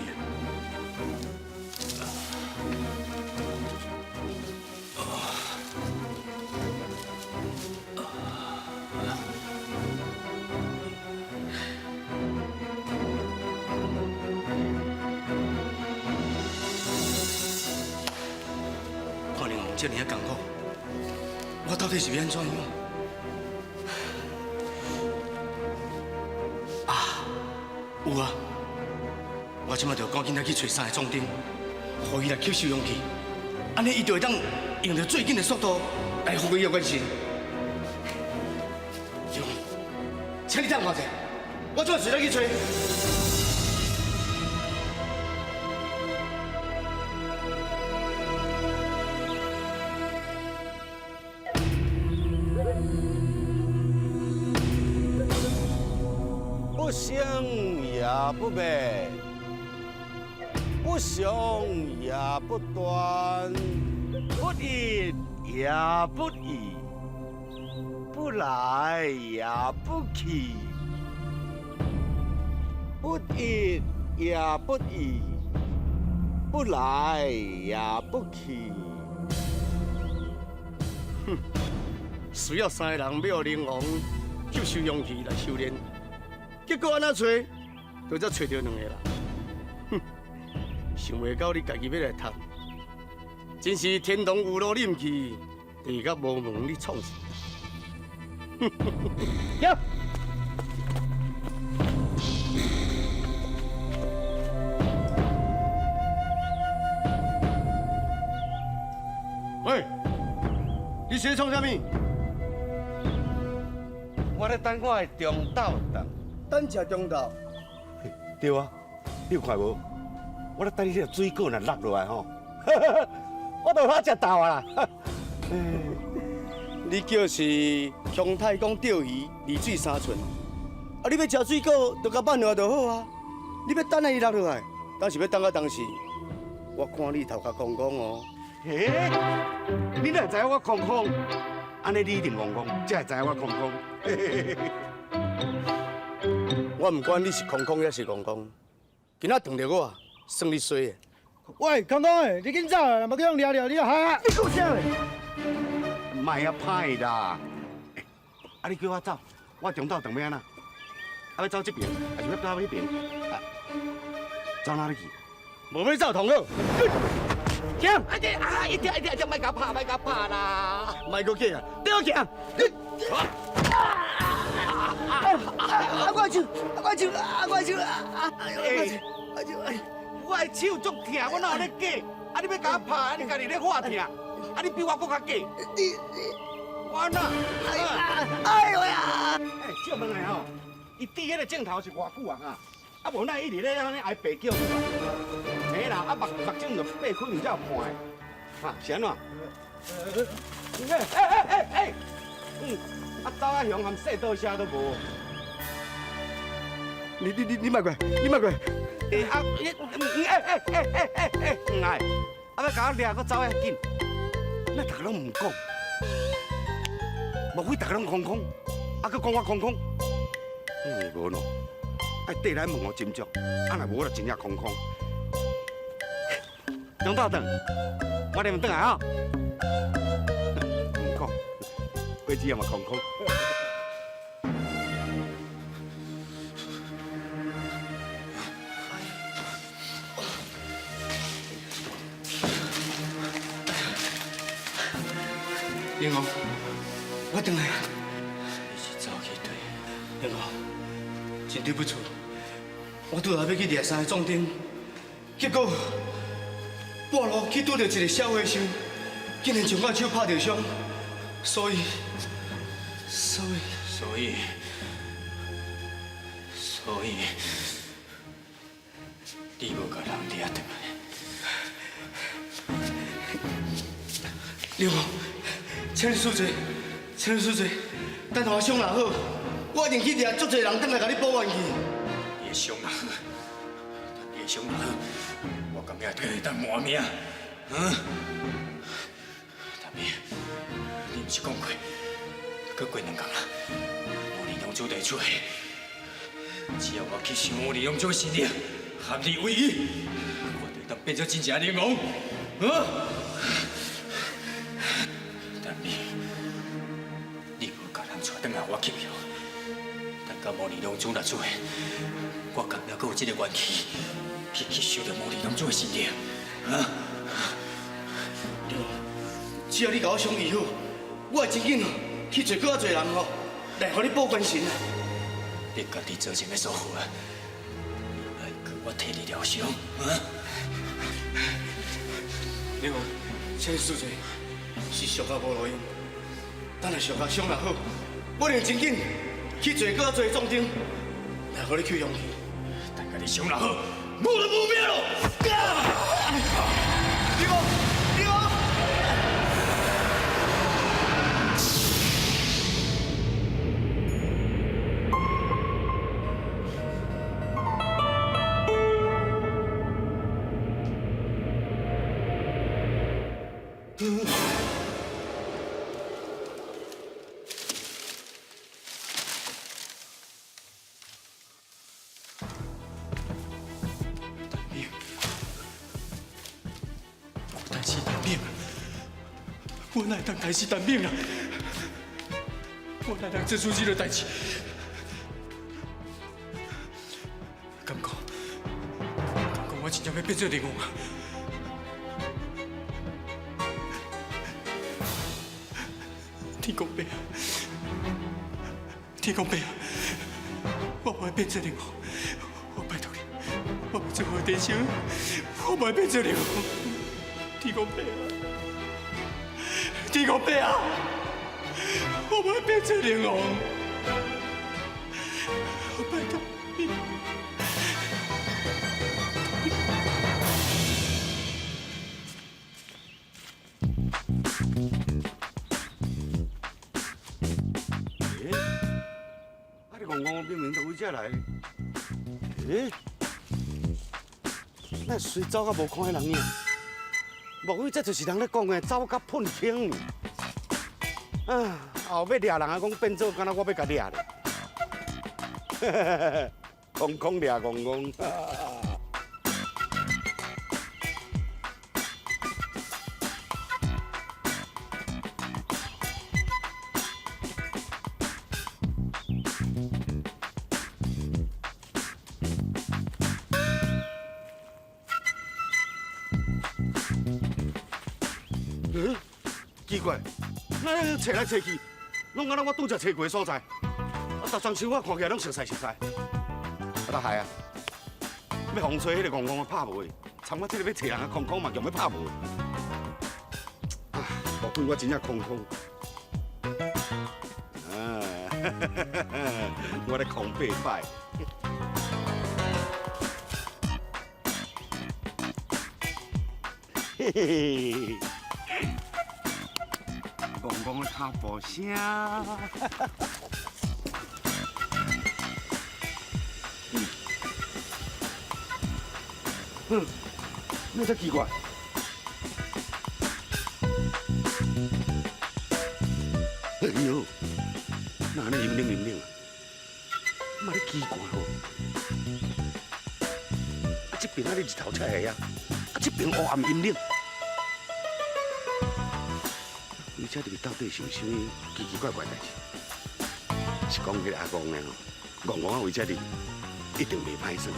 看灵王这尔仔艰苦，我到底是欲按怎样？啊，有啊！我这马就赶紧来去揣三个壮丁，予伊来吸收阳气，按呢伊就会当用著最紧的速度来复伊的元神。兄，请你等我一下，我这马随来去揣。不生也不灭，不常也不断，不一也不异，不来也不去，不一也不异，不来也不去。哼，需要三个人欲予灵王吸收阳气来修炼，结果按怎揣，就才揣著两个啦。哼，想袂到你家己欲来趁，真是天堂有路你毋去，地狱无门你创啥？有。喂，你是咧创啥物？我咧等我的中昼顿。等食中昼？对啊，你有看无？我咧等你这个水果若落落来吼，我就好食豆啊啦。你叫是姜太公钓鱼，离水三寸。啊，你欲食水果，就共放落来就好啊。你欲等伊落落来，当是欲等到当时，我看你头壳空空哦。嘿，你哪会知影我空空？按呢你一定戆戆，才会知影我空空。我毋管你是空空抑是戆戆，今仔碰著我，算你衰的。喂，空空的，你紧走啊！无叫人掠掠，你就害你讲啥咧？莫遐歹啦！啊，你叫我走，我中昼顿欲按怎？啊，欲走这边，还是欲走彼边？啊，走哪里去？无欲走同好。行，啊这啊，一定一定一定，莫共我拍，莫共我拍啦！莫阁假啊，对我行。啊！我手，我手，啊！我手，啊！我手，我的手足疼，我哪有咧假？啊！你欲共我拍，啊！你家己咧喊疼，啊！你比我阁较假。你你我哪？哎呦呀！哎，借问下吼，伊滴彼个镜头是偌久啊？哈？啊，无哪一直咧按呢挨白叫。嘿啦，啊目目睭就擘开，毋才有看的。哈，是按怎？哎哎哎哎！嗯，啊，走啊雄含细刀声都无。你莫过来，你莫过来。欸啊！你哎哎哎哎哎哎，毋爱，啊欲共我掠，阁走遐紧，那逐个拢毋讲，莫非逐个拢空空，啊阁讲我空空？嗯，无咯，爱缀来问我斟酌，啊若无我就真正空空。中昼顿，我连转来吼。毋讲，果子也嘛空空。灵王，我转来啊！你是走去佗？灵王，真对不起，我拄仔欲去掠三个壮丁，结果半路去拄著一个小和尚，竟然将我手拍著伤，所以，所以，所以，所以，你无共人掠转来。灵王。请你恕罪，请你恕罪。等我伤若好，我一定去掠足济人转来共你报冤去。你的伤若好，你的伤若好，我敢会替你当换命？嗯？大明，你毋是讲过，阁过两工啦，武林龙珠就会出现。只要我去收武林龙珠的神力，合你为一，我就会当变做真正的灵王。嗯？你无共人带转来，我吸药。等到魔力龙珠若出现，我敢犹阁有这个元气去吸收著魔力龙珠的神力？啊？对，只要你共我伤医好，我会真紧去找阁较济人吼，来予你报冤神啊！你家己造成的疏忽啊，爱阁我替你疗伤啊？灵王，请你恕罪，是属下无路用。等下属下伤若好，我定真紧去找阁较济壮丁来予你吸阳气。等下你伤若好，我就无命咯！灵王，灵王！我代志难免啊！我哪会当代志难免啊？我哪会当做出这个代志？敢讲，敢讲，我真正欲变做灵王啊！天公伯啊，天公伯啊，我无爱变做灵王，我拜托你，我欲做好天生，我无爱变做灵王。天公伯啊，天公伯啊，我无爱变做灵王，我拜托你。欸，啊你戆戆明明就为这来，欸，那随走甲无看彼人影？莫非这就是人咧讲的走甲喷空？啊，后尾掠人啊，讲变做敢若我欲共掠咧，空空掠戆戆。嗯，奇怪，那揣来揣去，拢敢若我拄才揣过的所在。啊，逐装修我看起来拢熟似熟似。啊，大害啊，欲予揣彼个戆戆的拍无的，参我这个欲揣人的空空嘛，强欲拍无的。啊，莫非我真正空空？啊，我咧空八摆。嘿嘿嘿。戆戆的脚步声，嗯，那遮奇怪？哎呦，哪按呢阴冷阴冷啊？嘛咧奇怪吼！啊，这边啊咧日头才会啊，啊这边乌暗阴冷。你这里到底是有啥物奇奇怪怪代志？是讲彼个阿公呢吼，戆戆啊为这里一定袂歹耍。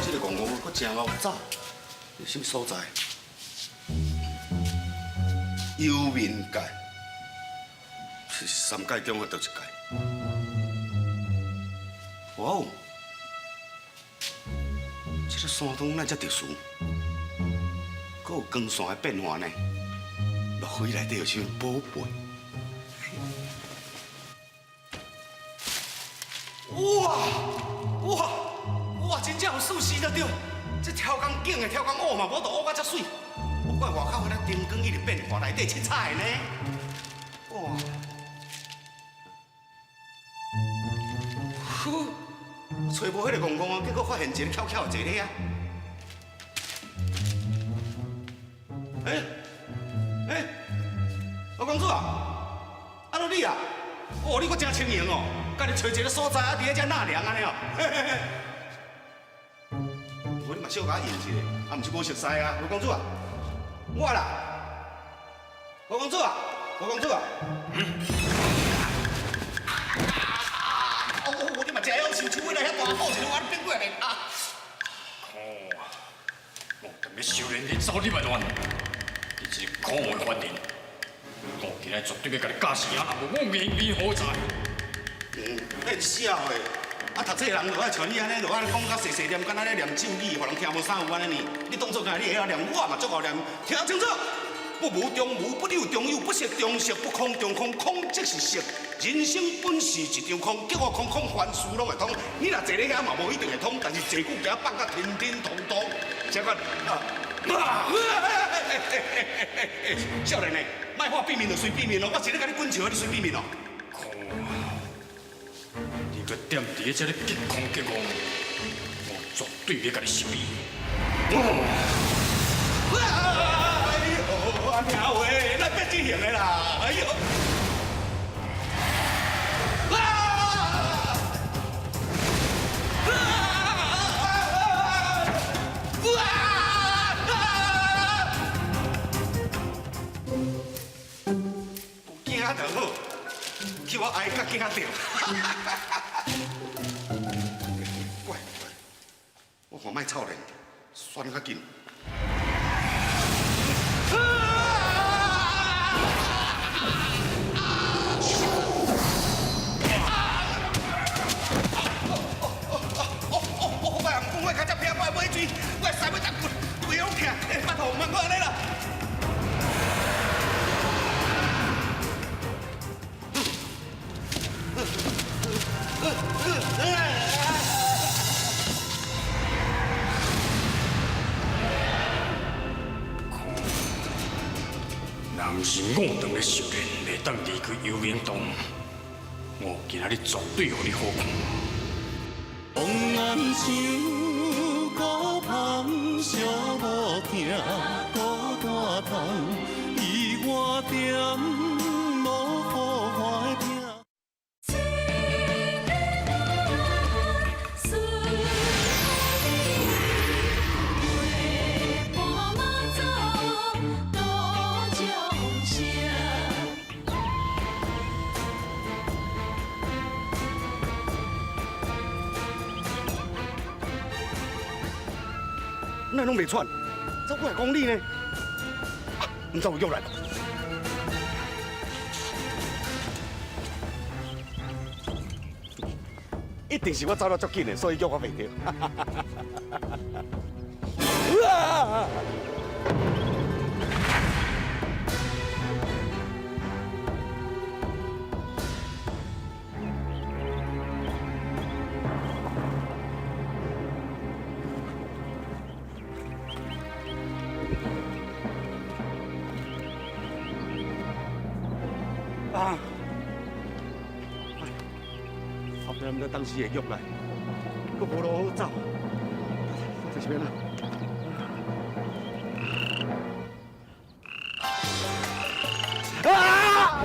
这个戆戆阁真𠢕走，是啥物所在？幽冥界，是三界中的佗一界？哇哦！这个山洞哪遮特殊？阁有光线的变化呢？莫非内底有啥物宝贝？哇哇哇！真正有事实就对，这超工景的超工乌嘛，无度乌甲遮媠。莫怪外口彼个灯光一直变化，内底七彩的呢。哇！呼！揣无彼个戆戆啊，结果发现一个巧巧的坐咧遐。欸欸，老公主啊，啊著你啊，哦，你阁真轻盈哦，家己揣一个所在啊，伫咧遮纳凉按呢哦。嘿嘿嘿。无你嘛小共我应一下，啊，毋是无熟似啊，吴公主啊，我啦，吴公主啊，吴公主啊。哦，你嘛真晓受，手尾来遐大好一个，我变过来啊。可恶啊！我特别修炼你走你嘛乱，你这个可恶的凡人，我今日绝对欲共你教死啊！若无我颜面何在？嗯，你痟的，啊，读册人就爱像你按呢，就爱讲甲细细念，敢若咧念咒语，予人听无啥有按呢呢。你当作敢你会晓念，我嘛足够念，听清楚。不无中无，不有中有，不色中色，不空中空，空即是色。人生本是一场空，结果空空凡事拢会通。你若坐咧遐嘛无一定会通，但是坐久惊放甲天天通通。这款啊，少年的，莫话避免就随便面哦，我是咧共你滚笑，你随便面哦。可恶！你閣踮佇咧遮咧激狂激戇，我絕對欲共你收你。哎呦，阿聽話，咱變這型的啦！哎呦！惊就好，去我挨较惊著。怪怪，我看莫操练，酸较紧。我较只偏我买水，我腮尾十骨，胃拢痛，拜托，莫阁按呢啦。若毋是五堂咧修炼，袂当离开幽冥洞，我今仔日绝对予你好看。风暗想孤芳，寂无疼，孤单痛，伊我点无好看的拼。哪拢袂喘？走几公里呢？啊，毋知有约来。一定是我走得足紧的，所以叫我袂著。啊！啊！后壁毋知当时会约来，阁无路好走，这是欲按怎？啊！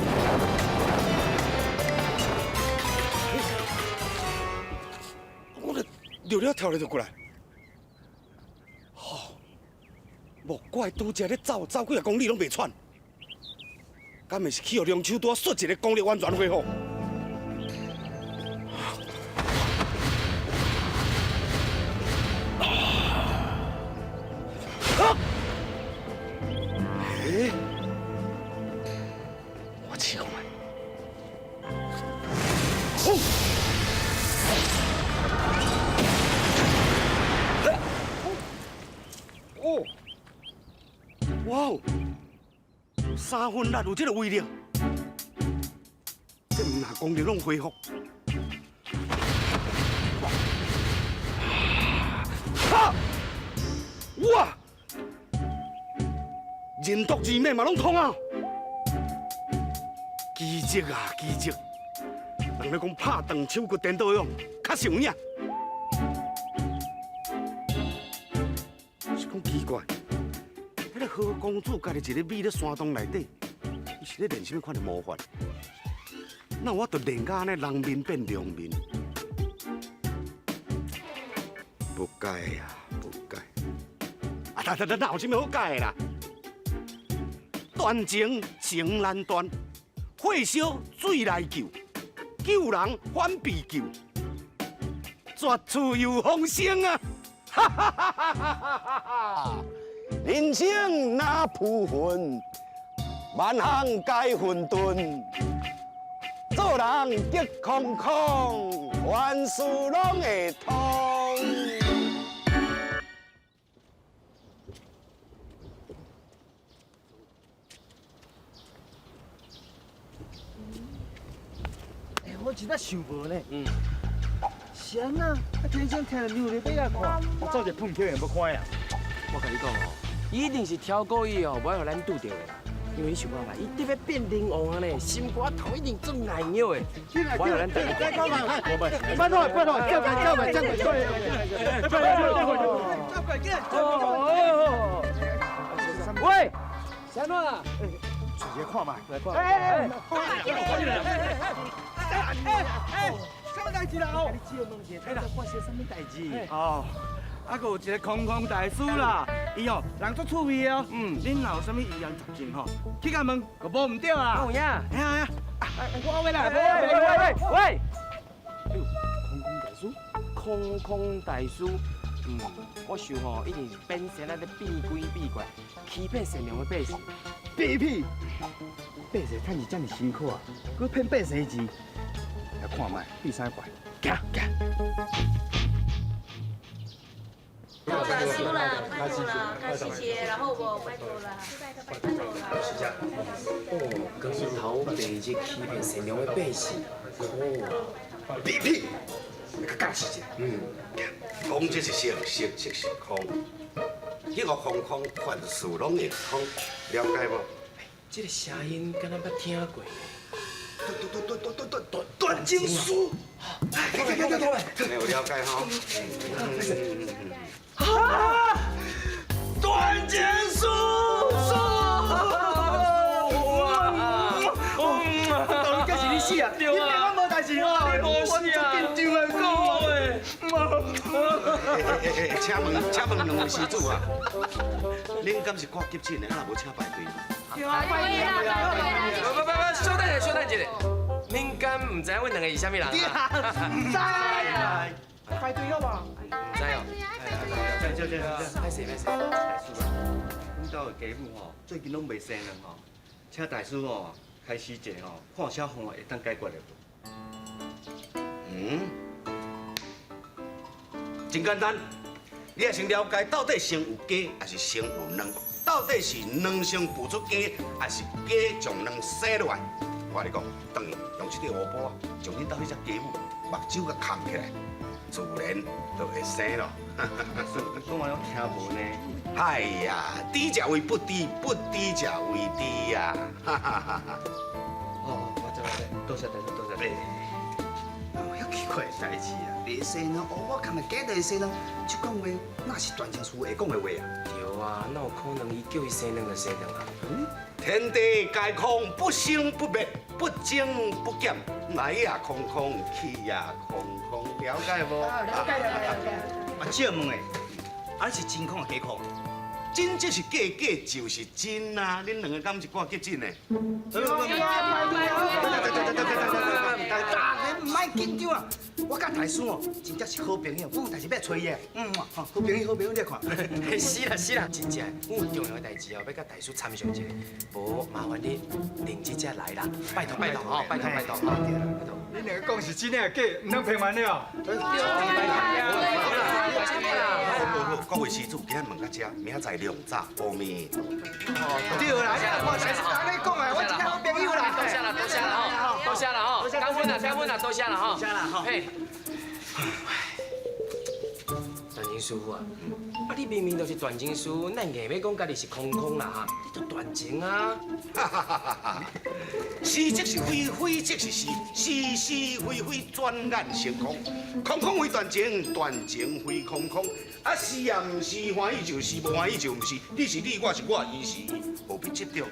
我咧尿了跳咧就过来，吼！莫怪拄才咧走走几仔公里拢袂喘。敢会是去予龙手拄仔说一个功力完全恢复？啊！欸？我试看觅。哦！哇哦！三分力有这个威力，这毋若功力拢恢复。哈！哇！任督二脉嘛拢通啊！奇迹啊，奇迹！人咧讲拍断手骨颠倒勇，确实有影。是讲奇怪。彼个何公子家己一个秘咧山洞内底，伊是咧练啥物款的魔法？那我就练到按呢人面变龙面，无解啊，无解！啊，等等等，哪有啥物好解的啦？断情情难断，火烧水来救，救人反被救，绝处有风声啊！哈哈哈哈哈哈！人生若浮云，万项皆混沌。做人激空空，凡事拢会通。欸，我真正想无呢。是按怎？啊，天生听著牛咧尾仔看，我走一个喷球会要看呀。我共你讲哦，伊一定是超过伊哦，无爱予咱拄著的啦。因為你想看覓，伊特別變靈王啊呢，心肝頭一定足硬肉的。我來咱等。拜託拜託，叫過叫過叫過叫過，拜託叫過叫過。喂，啥怎啊？直接看覓。來看。哎哎哎哎，啥物代誌啦？哦，你借問一下，睇下發生啥物代誌？哦，啊，閣有一個空空大師啦，伊哦人足趣味哦。嗯，恁若有啥物疑難雜症吼，去共問，閣無毋對啦。有影？嘿啊嘿啊，我回來。喂喂喂喂！哎呦，空空大師，空空大師，嗯，我想吼，一定是變身啊，咧變鬼變怪，欺騙善良的百姓。屁屁，百姓趁錢遮爾辛苦啊，閣騙百姓錢，來看覓，變啥怪？行行。大師啦，拜託啦，感謝，然後我拜託啦，拜託啦。是這樣。哦，光頭白日欺騙善良的百姓，可惡啊！屁屁，你較解釋一下。嗯，講這是色，色即是空，彼個空空，凡事攏會空，了解無？這個聲音敢若捌聽過呢？斷斷斷斷斷斷斷情書。來來來來來，有了解吼？啊！斷情書，到底是你死啊？你別我無代誌哦，你無死啊？我足緊張的，請問，請問兩位施主啊，恁敢是掛急診的，啊若無請排隊？對啊，排隊啦，排隊啦！不不不，稍等一下，稍等一下，恁敢毋知影阮兩個是啥物人啊？毋知。排隊好無？毋知哦。對對對，歹勢歹勢。大師啊，阮兜的繼母吼，最近攏袂生卵吼，請大師吼開示一下吼，看有啥方法會當解決的無？嗯，真簡單，你也先了解到底先有雞還是先有卵？到底是卵先孵出雞，還是雞將卵生落來？我跟你講，轉去用這塊烏布啊，將恁兜彼隻雞母目睭共崁起來，自然就會生咯。講完我聽無呢。哎呀，知者為不知，不知者為知呀！哈哈哈哈。哦，我知我知，多謝大師，多謝。有遐奇怪的代誌啊！袂生卵，哦，我看的假就生卵，這講話哪是斷情書會講的話啊？對啊，哪有可能伊叫伊生卵就生卵啊？天地皆空，不生不滅，不增不減，來也空空，去也空空，了解無？了解了解了解。啊，借問的，啊，你是真空抑假空？真就是假，假就是真啊！恁兩個敢是掛急診的？大家毋莫緊張啊！我佮大師哦，真正是好朋友，我有代誌欲揣伊的。嗯，好朋友，好朋友，你來看。是啦是啦，真正，阮有重要的代誌哦，欲佮大師參詳一下，無麻煩你認真才來啦，拜託拜託吼，拜託拜託吼，拜託。恁兩個講是真的抑假？毋通騙阮了。好好，各位施主，今日問到這，明仔載量早，阿彌陀佛。對啦，我大師按呢講啊，我真正好朋友啦。多謝啦，多謝啦吼，多謝啦吼，感恩啦，感恩啦，多謝啦吼。多謝啦吼。嘿。斷情師傅啊，啊你明明就是斷情師，咱硬欲講家己是空空啦哈，你就斷情啊！是則是非，非則是是，是是非非轉眼成空，空空非斷情，斷情非空空。啊是也毋是，歡喜就是，無歡喜就毋是。你是你，我是我，伊是伊，何必執著？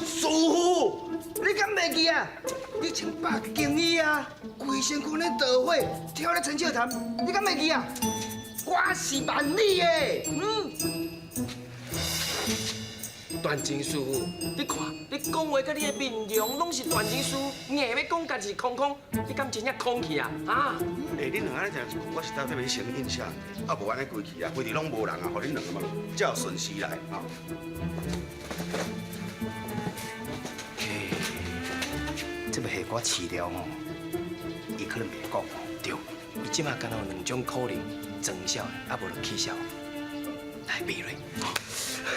師傅，你敢袂記啊？你穿百件衣啊，規身軀咧著火，跳咧陳笑談，你敢袂記啊？我是萬里的，嗯。斷情師傅，你看，你講話佮你的面容攏是斷情師，硬欲講家己是空空，你敢真正空去啊？啊？欸，恁兩个按呢講，我實在特別先印象，啊無按呢規氣啊，規日攏無人啊，予恁兩個嘛，才有順時來啊。嘿，這個下寡飼料吼，伊可能袂講哦。對，伊這馬敢若有兩種可能，裝痟的，啊無就起痟。來，比瑞。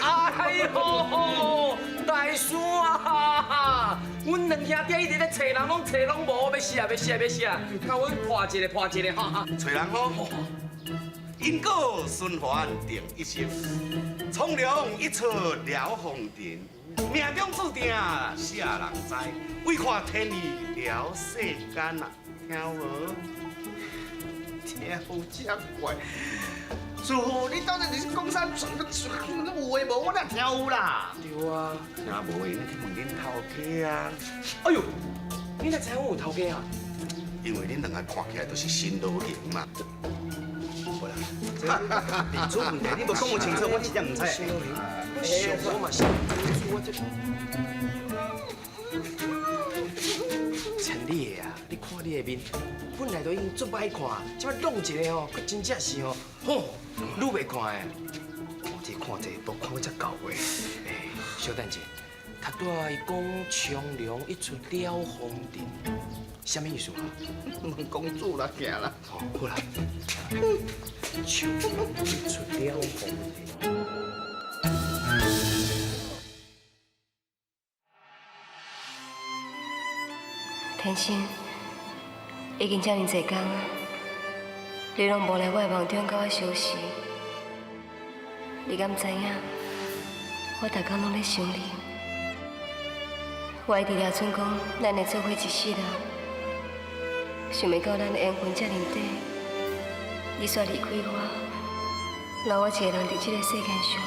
哎呦，大師啊！阮兩兄弟一直咧揣人，攏揣攏無，欲死啊！欲死啊！欲死啊！共阮破一个，破一个哈！揣人吼，因果循环定一生，苍凉一出了红尘，命中注定啥人知？为看天意了世间啊，听无？听有这怪。师傅，你到底是讲啥？有的无，我哪听有啦？对啊，听无的，你去问恁头家啊。哎呦，你哪知影我有头家啊？因为恁两个看起来都是新罗型嘛。无啦，这历史问题你无讲有清楚，我真正唔知。我嘛是，我这陈你的啊，你看你的面，本来就已经足歹看，这摆弄一个吼，阁真正是吼，吼，愈袂看的。我这看这都看才到位。哎，小等者，头拄仔伊讲苍凉一出了红尘，啥物意思啊？问公主啦，行啦。好，好啦。苍凉一出了红尘。天生，已经遮尔济工啊，你拢无来我的梦中佮我相识，你敢知影？我逐工拢咧想你，我一直掠准讲咱会做伙一世人，想袂到咱的缘分遮尔短，你煞离开我，留我一个人伫这个世间上。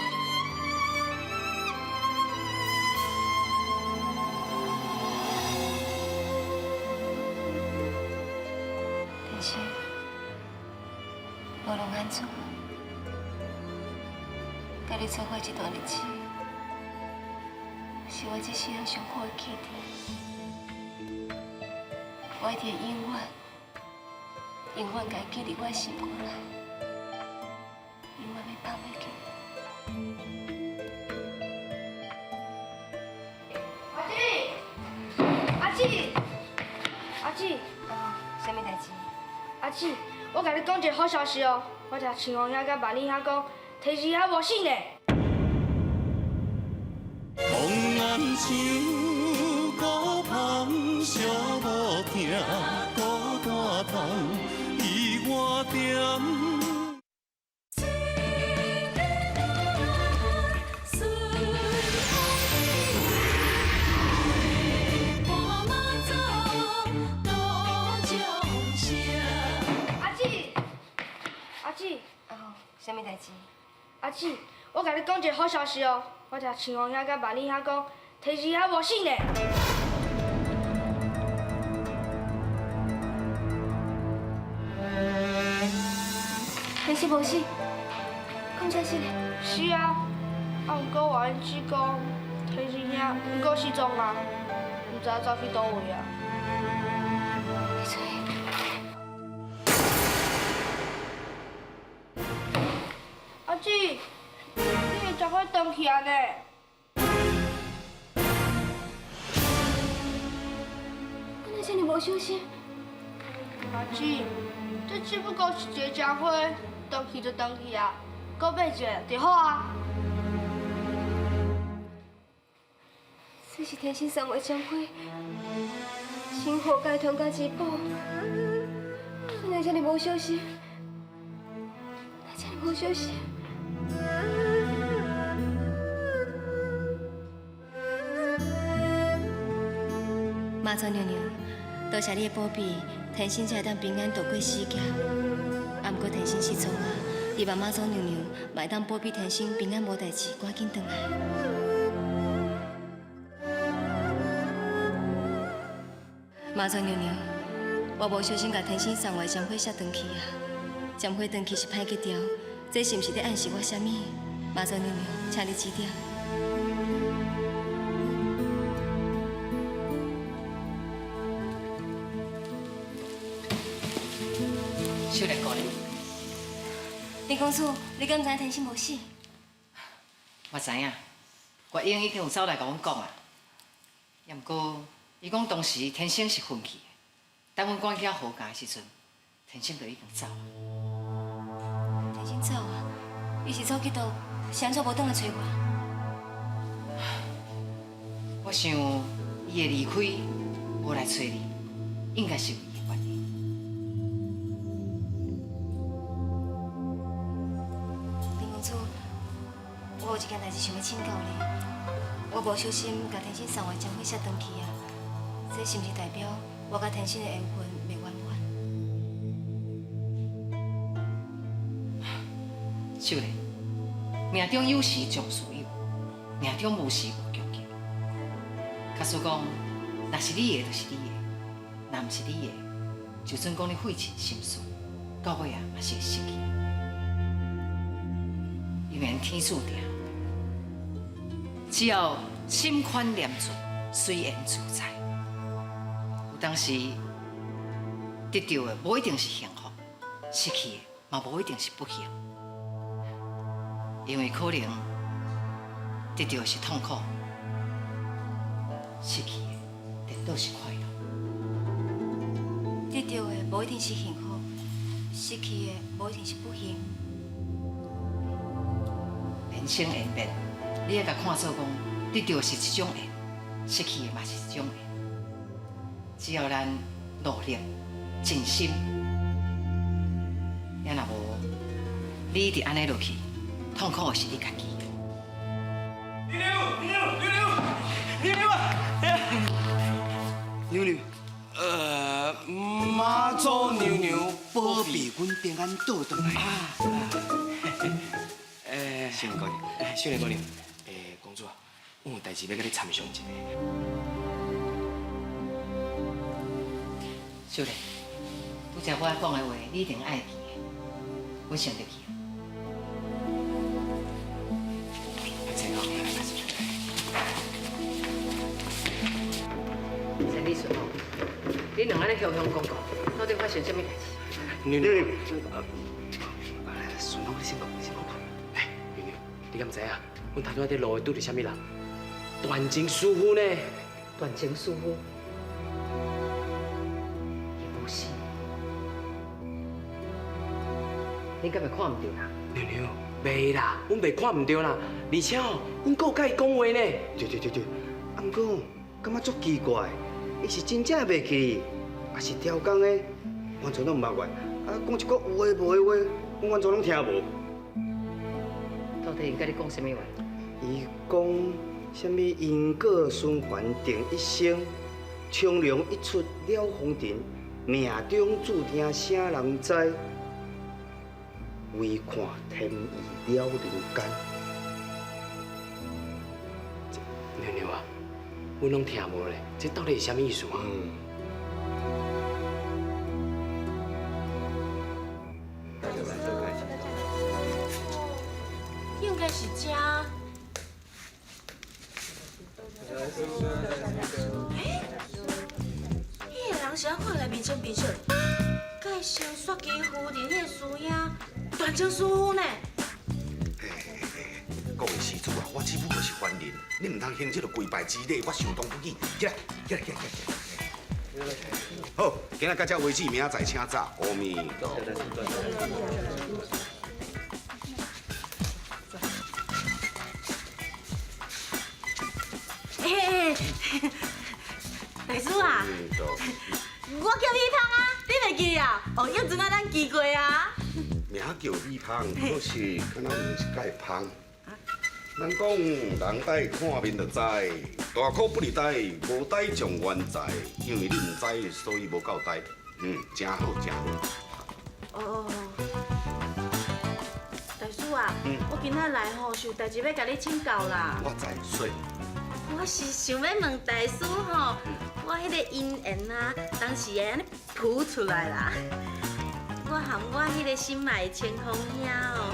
天生，无论按怎，佮你做伙这段日子，是我这世人上好的记忆。我一定会永远、永远共伊记伫我的心肝内，永远欲放袂记。阿姊，阿姊，阿姊，啥物代志？阿姊，我共你讲一个好消息哦！我听青红兄佮万里兄讲，天生兄无死呢。风安像孤芳，寂寞疼，孤单痛，伊我点。阿姊，阿姊，哦，啥物代志？阿姊，我共你讲一个好消息哦！我听青红兄佮万里兄讲，天生兄无死呢。天生无死，讲真实的？是啊，啊，毋过我因姊讲，天生兄毋过失踪啊，毋知影走去佗位啊。阿姊，你会真快转去啊呢？我哪遮尔无小心？阿姊，这只不过是一个针花，断去就断去啊，阁买一个就好啊。这是天生送我的针花，生活家传家之宝，我哪遮尔无小心？哪遮尔无小心？妈祖娘娘，多谢你的保庇，天生才会当平安度过死劫。啊，毋过天生失踪啊，希望妈祖娘娘嘛会当保庇天生平安无代志，赶紧转来。妈祖娘娘，我无小心共天生送我的针花摔断去啊！针花断去是歹格调，这是毋是咧暗示我啥物？妈祖娘娘，请你指点。秀莲姑娘，李公主，你敢知影天生无死？我知影，月英已经有走来共阮讲啊。也毋过，伊讲当时天生是昏去的，等阮赶去遐何家的时阵，天生就已经走啊。天生走啊？伊是走去佗？是按怎无转来揣我？我想伊会离开，无来揣你，应该是有伊的原因。欲請教你，我無小心共天生送的針血寫斷去啊，這是毋是代表我佮天生的緣分袂圓滿？秀麗，命中有時終須有，命中無時無強求。假使講，若是你的，就是你的；若毋是你的，就算講你費盡心思，到尾啊嘛是會失去。因為天注定，只要心寬念住，隨緣自在。有當時得著的無一定是幸福，失去的嘛無一定是不幸。因為可能得著的是痛苦，失去的顛倒是快樂。得著的無一定是幸福，失去的無一定是不幸。人生緣變，你愛共看做講，得著的是一種緣，失去的嘛是一種緣。只要咱努力、盡心，也若無，你一直按呢落去，痛苦的是你家己。妞妞，妞妞，妞妞啊！妞妞，媽祖娘娘保庇阮平安倒轉來。秀蓮姑娘，秀蓮姑娘，公主啊，阮有代誌欲佮你參詳一下。秀蓮，拄才我講的話，你一定愛記的。阮先入去。陳立順哦，你兩按呢雄雄講講，到底發生啥物代誌？妞妞，順風，你先講，你先講。哎，妞妞，你敢知影？阮頭拄仔佇路拄著啥物人？斷情師傅呢？斷情師傅，伊無死，你敢會看毋著啦？妞妞，袂啦，阮袂看毋著啦，而且哦，阮閣有佮伊講話呢。對對對對，啊，毋過感覺足奇怪，伊是真正袂記，抑是刁工的？完全攏毋捌我，啊，講一個有的無的話，阮完全攏聽無。到底伊佮你講啥物話？伊講啥物因果循環定一生，蒼龍一出了紅塵，命中注定啥人知？唯看天意了人間。妞妞啊，阮攏聽無咧，這到底是啥物意思啊？應該是這。欸，彼个人是按看來面青面色，佮是雪姬夫人彼个师兄斷情師傅呢？各位施主啊，我只不過是凡人，你毋通行這个跪拜之禮，我相當不敬。起來，起來，起來，起來。好，今仔到這為止，明仔載請早。阿彌陀佛。欸，大師啊，我叫米芳啊，你袂記啊？哦，以前啊，咱見過啊。名叫米芳，可是敢若毋是介芳。人講人愛看面就知，大可不離呆，無呆將冤在，因為你毋知，所以無夠呆。嗯，真好，真好。哦，大師啊，我今仔來吼，是有代誌欲共你請教啦。我知，說。我是想欲問大師吼，我彼個姻緣啊，當時會按呢浮出來啦。我和我彼個心愛的清風兄哦，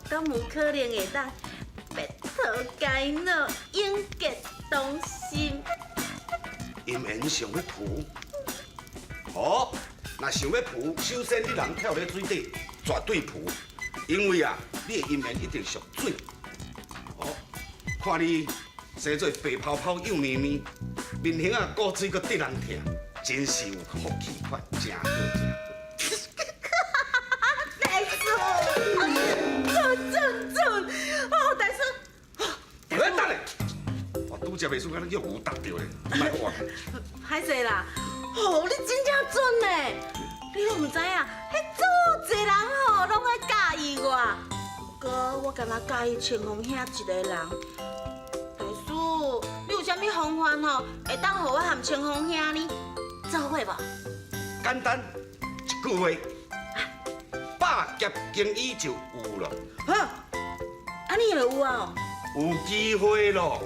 敢有可能會當白頭偕老，永結同心？姻緣想欲浮，好，若想欲浮，首先你人跳咧水底，絕對浮，因為啊，你的姻緣一定屬水。哦，看你生做白泡泡、幼咪咪，面型啊古錐閣得人疼，真是有福氣款，真好真好。大師，準準準！哦，大師，欸，等下，我拄則袂輸，敢若叫牛踏著咧，莫閣活。歹勢啦，哦，你真正準呢！你攏毋知影，彼足濟人吼，攏愛佮意我，过我敢若佮意清风兄一个人。大师，你有啥物方法吼，会当予我和清风兄呢做伙无？简单，一句话，百劫经医就有了。哈，按呢就有啊？有机会咯。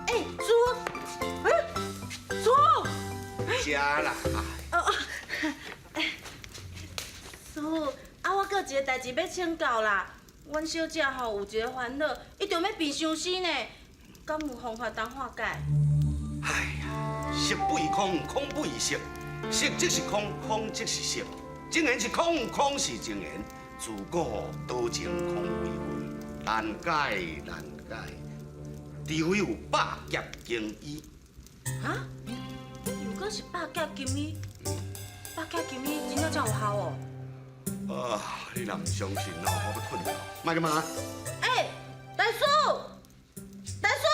欸，师傅，欸，师傅，食啦。哦，师傅，啊，我阁有一个代志欲请教啦。阮小姐吼有一个烦恼，伊著欲病相死呢，敢有方法通化解？哎呀，色不异空，空不异色，色即是空，空即是色，真言是空，空是真言，自古多情空为云，难解难解，除非有百劫经医。啊？又阁是百劫金医？百劫金医真正这有效哦？啊！你若毋相信哦，我欲困了。莫阁问。欸，大师，大师，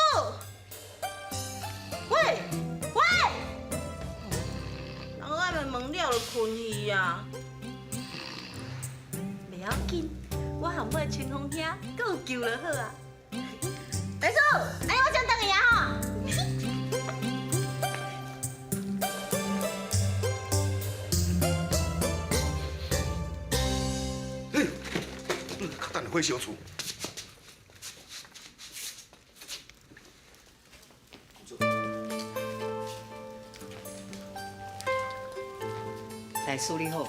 喂喂，人爱问问了就困去啊。袂要紧，我和我的清风兄阁有救就好啊。大师，按呢我先转去啊吼。火烧厝。大师你好。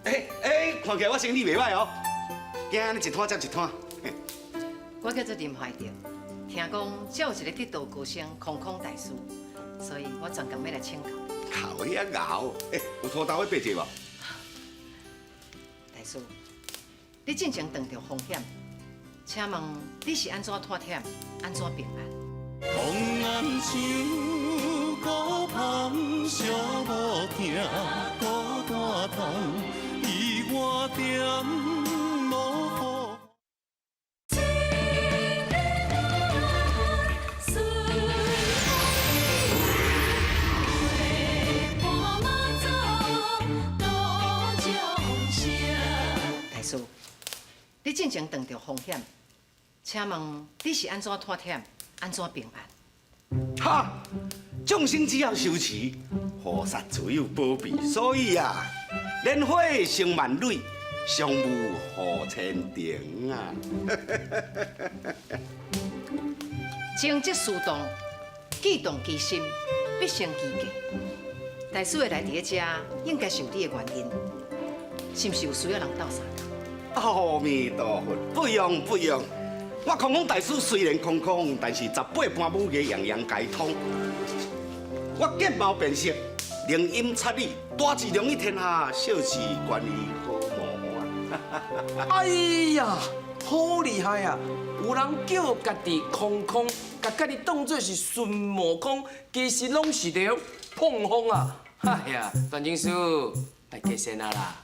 欸欸，看起来我生意袂䆀哦，今日一摊接一摊。我叫做林怀德，听讲这有一个得道高僧空空大师，所以我专工欲来请教。靠，你遐𠢕，欸，有土豆欲爬者无？大师，你进前遇著风险，请问你是按怎脱险，按怎平安？风暗像孤芳，寂无疼，孤单痛，伊我点无好。大师，你进前遇著风险，请问你是按怎脱险，按怎平安？哈，众生只要修持，菩萨自有保庇，所以啊，莲花生万蕊，相护护前程啊！情则事动，计动其心，必成其计。大师会来伫咧遮，应该是有你的原因，是毋是有需要人斗相共？阿弥陀佛，不用不用。我空空大师虽然空空，但是18般武艺样样皆通。我见猫变色，灵音插语，大智容于天下，小事关于好无啊！哎呀，好厉害啊！有人叫家己空空，共家己当做是孙悟空，其实拢是咧碰风啊！哎呀，段经师，来加仙啊啦！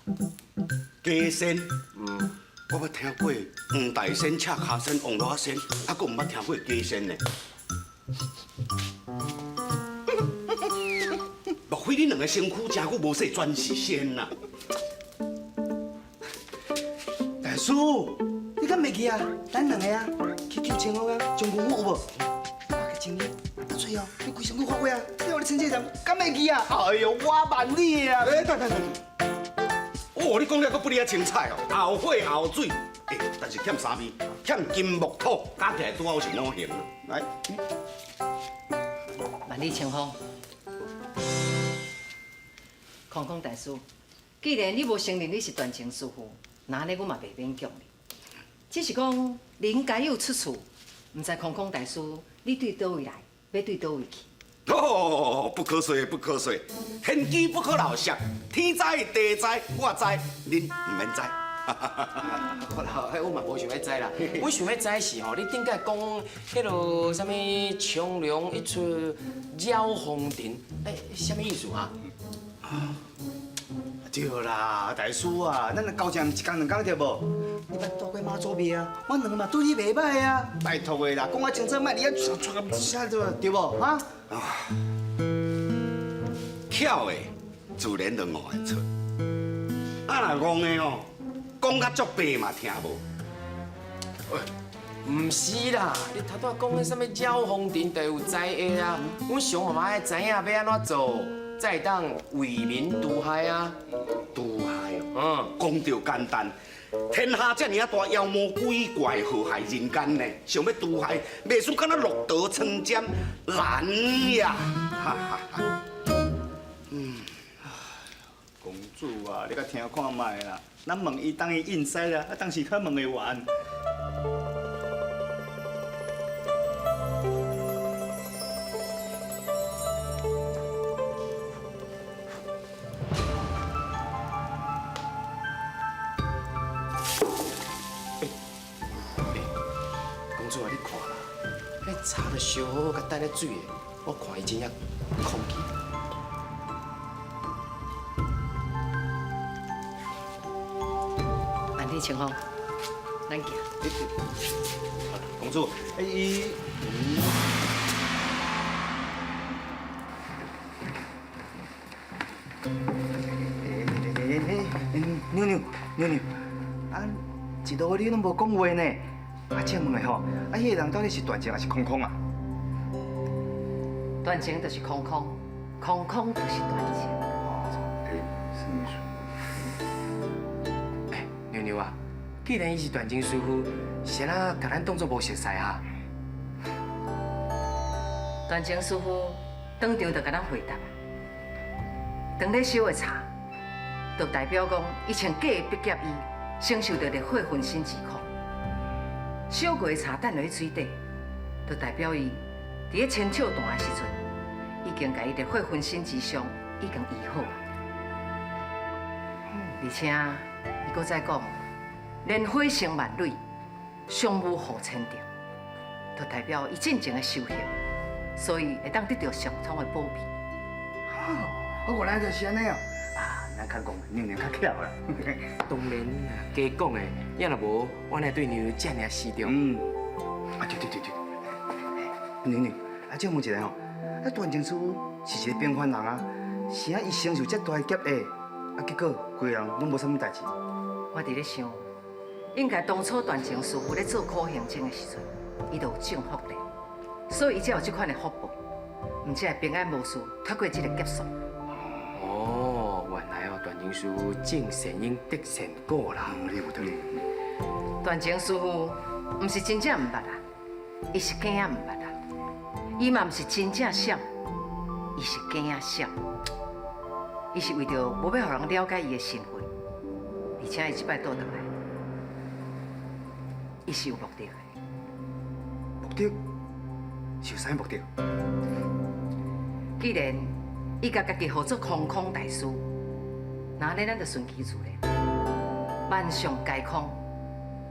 加仙？嗯，我捌听过黄大仙、赤跤仙、王罗仔仙，啊，阁毋捌听过加仙呢。莫非恁两个身躯真久无洗，全是仙啊？大师，你敢袂记啊？咱两个啊，去救清风啊，将军府有无？我去请你，阿翠哦，你规身躯发火啊！你予你亲戚人敢袂记啊？哎呦，我万你啊！哎，等等等，哦，你讲了阁不离遐精彩哦，后火后水，哎，但是欠啥味？欠金木土，加起来拄好是五行。来，万里清风，空空大师，既然你无承认你是断情师父，那按呢阮嘛袂勉强你。只是讲人该有出处，毋知空空大师你对佗位来，欲对佗位去？哦，不可说，不可说，天机不可漏泄，天知地知，我知，恁毋免知。好啦，我嘛无想欲知啦。我想欲知是吼，你顶摆讲彼落啥物苍龙一出扰风尘，欸，啥物意思啊？对啦，大师啊，咱的交情毋是一工两工对无？你捌住过妈祖庙啊？阮两个嘛对你袂䆀啊！拜托的啦，讲较清楚，莫伫遐撮撮啥对对无？哈？巧的，自然就悟会出。啊，若戆的哦，讲甲足白嘛听无。喂，毋是啦，你头拄仔讲彼啥物鸟风尘就有知的啊，阮上嘛爱知影要按怎做，才会当为民除害啊。除害哦，讲著简单，天下遮尔啊大妖魔鬼怪祸害人间呢，想欲除害，袂输敢若落刀穿针难呀！哈哈哈。公主啊，你较听看觅啦，咱问伊当伊应使啦，啊当时较问会完。公主啊，你看啦，彼茶都烧好，佮等咧水的，我看伊真正空去。万里清风，咱行。公主，哎伊。妞妞，妞妞，啊，一路你拢无讲话呢。啊，请问下吼，啊，彼个人到底是断情还是空空啊？断情就是空空，空空就是断情。哎，什么意思？哎，妞妞啊，既然伊是断情师傅，是按怎共咱当作无熟似哈？断情师傅当场就共咱回答啊。当咧烧的茶，就代表讲伊穿假的笔夹伊，承受著烈火焚身之苦。烧过的茶等落去水底，就代表伊伫咧千笑断的时阵，已经共伊烈火焚身之伤已经医好啊。而且伊阁再讲，莲花生万蕊，相无护千定，就代表伊进前的修行，所以会当得到上苍的保庇。哦，原来就是按呢哦。啊，咱较戆，妞妞较巧啦。当然啦，加讲的，也若无，我哪会对妞妞这尔死忠？嗯。啊，对对对对。妞妞，啊，请问一下吼，啊，段情师傅是一个平凡人啊，是按伊承受这大的劫厄，啊，结果规个人拢无啥物代志。我伫咧想，应该当初段情师傅咧做苦行僧的时阵，伊就有种福德，所以伊才有这款的福报，毋才会平安无事脱过这个劫数。哦，原来哦，段情师傅种善因得善果啦。你有道理。段情师傅毋是真正毋捌啊，伊是假仔毋捌啊。伊嘛毋是真正痟，伊是假仔痟。伊是为著无欲予人了解伊的身份，而且伊这摆倒转来，伊是有目的的。目的？是有啥物目的？既然伊共家己号做空空大师，那按呢咱就顺其自然，万象皆空，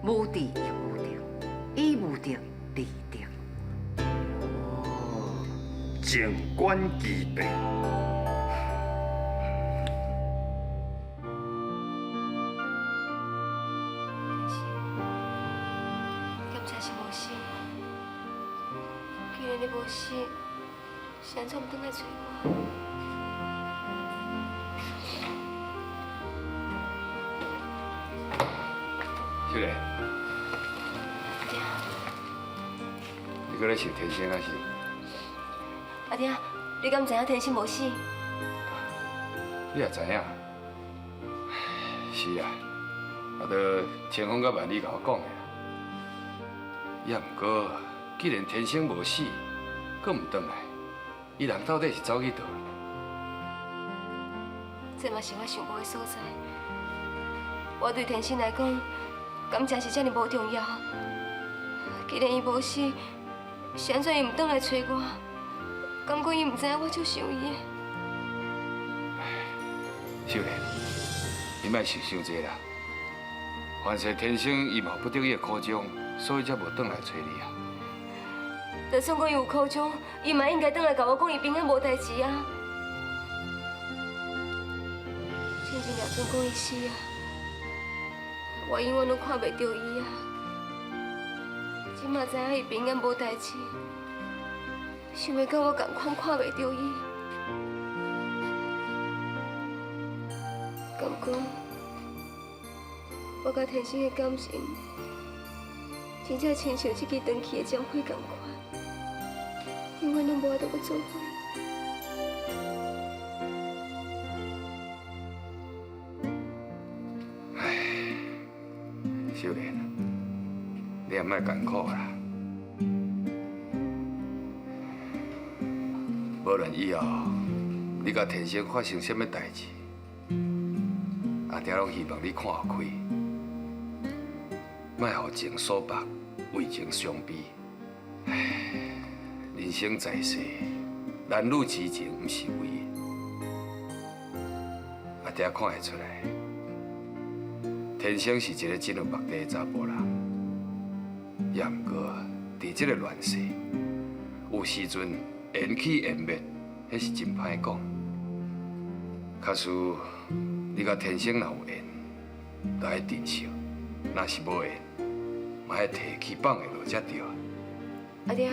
无智亦无得，以无得立得。哦，静观其变。检查是无死，既然你无死，是按怎毋转来揣我？秀莲，你阁咧想天生啊是？阿爹，你敢知影天生无死？你也知影？是啊，啊，都清风佮万里共我讲的啦。也毋过，既然天生无死，阁毋转来，伊人到底是走去佗？这嘛是我想无的所在。我对天生来讲，感情是遮尔无重要。既然伊无死，是按怎伊毋转来揣我？敢讲伊毋知影我足想伊的？秀莲，你莫想伤济啦。凡是天生伊嘛有不得已的苦衷，所以才无转来揣你啊。就算讲伊有苦衷，伊嘛应该转来共我讲伊平安无代志啊。真正若准讲伊死啊，我永远拢看袂著伊啊。这马知影伊平安无代志，想袂到我仝款看袂著伊。敢讲，我佮天生的感情，真正亲像這支斷去的針火仝款，永遠攏無法度閣做伙。秀蓮，你也莫艱苦啦。無論以後你佮天生發生啥物代誌，阿爹攏希望你看開，莫予情所縛，為情傷悲。唉，人生在世，男女之情毋是唯一。阿爹看會出來，天生是一個真有目的的查埔人。也毋過，佇這個亂世，有時陣緣起緣滅，彼是真歹講。假使你佮天生若有緣，就愛珍惜；若是無緣，嘛愛提起放下落才對。阿爹，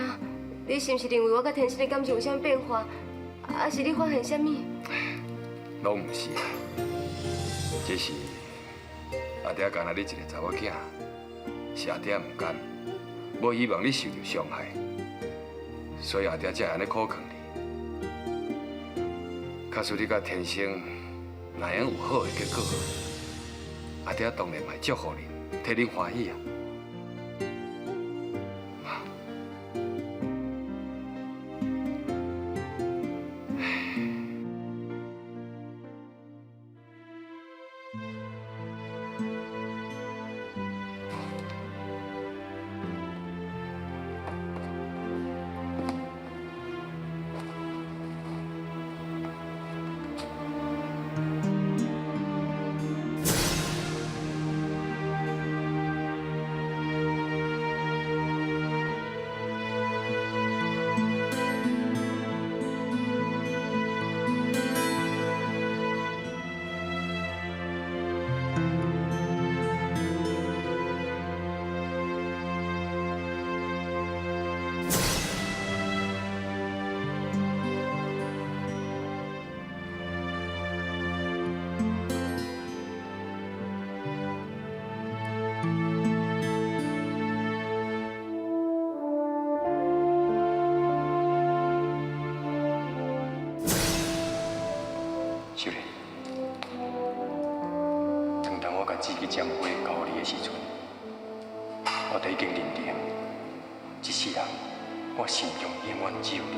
你是毋是認為我佮天生的感情有啥物變化？還是你發現啥物？攏毋是啊，這是阿爹干焦你一個查某囝，是阿爹毋甘，無希望你受著傷害，所以阿爹才會按呢苦勸你。假使你佮天生若會用有好的結果，阿爹當然嘛會祝福恁，替恁歡喜啊。秀蓮，当我共这支针花交予你的时阵，我就已經認定，這世人我心中永遠只有你，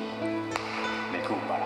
袂閣有別人。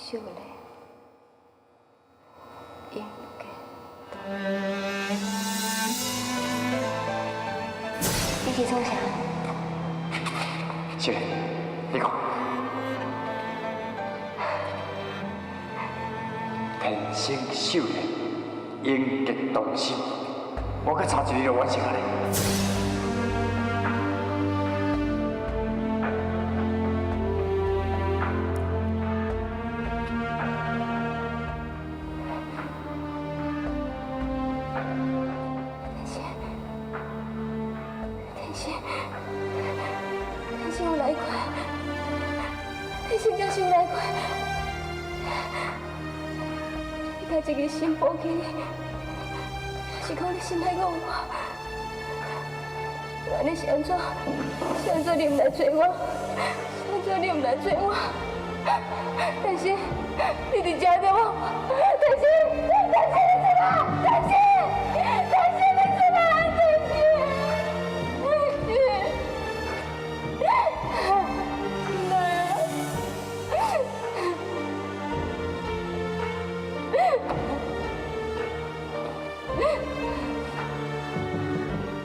秀蓮，應該。你去創啥？秀蓮，你看，天生秀莲，永结同心。我阁差一日就完成啊咧。天心，天心，天心有来过，天心真是有来过。你共一个心抱起你，是讲你心内阁有我。按呢是按怎？是按怎你毋来找我？是按怎你毋来找我？天心，你伫遮对无？天心，天心你出来！天心，天心你出来！天心，天心，出来啊！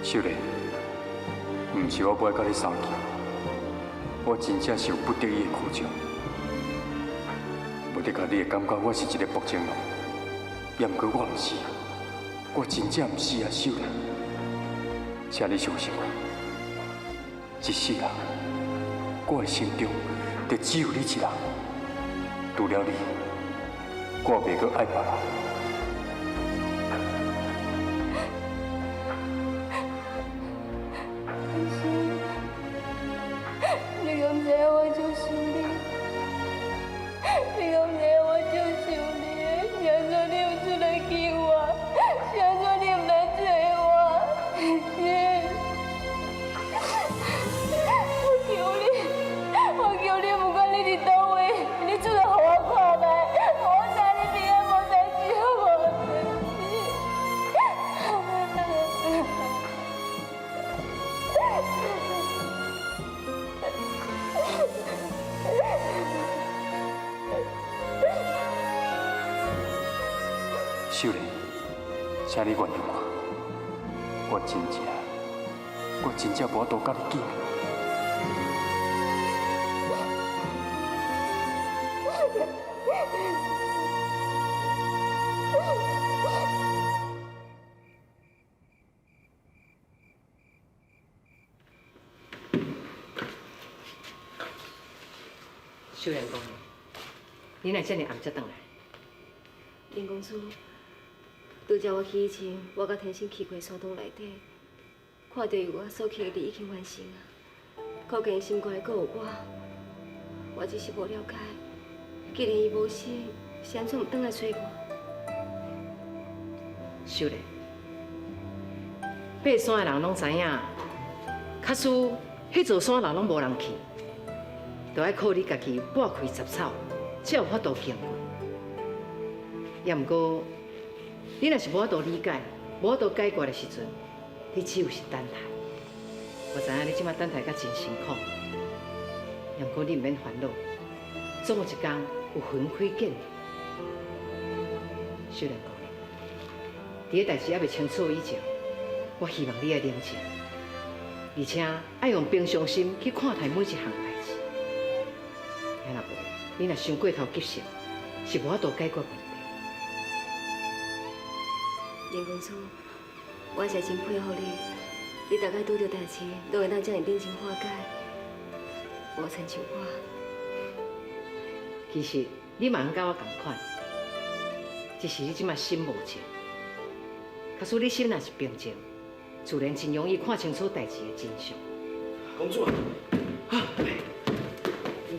秀莲，毋是我不爱佮你相见，我真正是有不得已的苦衷。无的确，你会感觉我是一个薄情郎，也毋过我毋是，我真正毋是啊，秀莲，请你相信我，这世人，我的心中就只有你一人，除了你，我袂阁爱别人。天心，你敢知影我足想你？你敢知影我足想你？是按怎你毋出来见我？是按怎你毋来找我？天心，我求你，我求你，不管你伫佗位，你出来予我看觅，我知你平安无代志好无？天心。秀莲，请你原谅我，我真正，我真正无法度佮你见面。秀莲姑娘，你哪遮尔暗才转来？林公主，拄才我去以前，我佮天生去过山洞内底，看著伊有我所期的字已经完成啊，可见伊心肝内阁有我，我只是无了解，既然伊无死，是按怎毋转来找我？秀莲，爬山的人拢知影，假使彼座山路拢无人去，就爱靠你家己拨开杂草，才有法度行过。也毋过，你若是无法度理解、无法度解决的时阵，你只有是等待。我知影你这马等待甲真辛苦，也毋过你毋免烦恼，总有一天有云开见日。秀莲姑娘，伫个代志犹未清楚以前，我希望你爱冷静，而且爱用平常心去看待每一项代志。啊若无，你若伤过头急性，是无法度解决问题。林公主，我实在真佩服你，你逐摆拄著代志，拢会当遮尔冷静化解，无亲像我。其实你嘛通佮我仝款，只是你这马心无静。假使你心若是平静，自然真容易看清楚代志的真相。公主啊，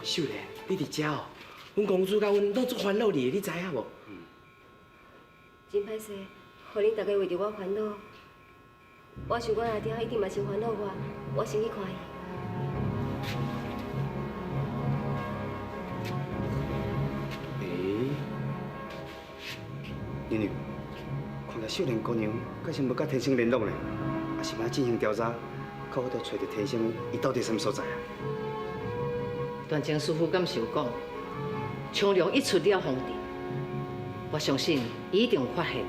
秀莲，你伫遮哦，阮公主佮阮拢足烦恼你的，你知影无？真歹势，予恁大家为著我烦恼。我想阮阿爹一定嘛是烦恼我，我先去看伊。欸，娘娘，看来秀莲姑娘敢是无佮天生联络呢，抑是欲进行调查，较好著揣著天生伊到底啥物所在啊？传情师傅敢是有讲，长龙一出了风尘，我相信伊一定有发现。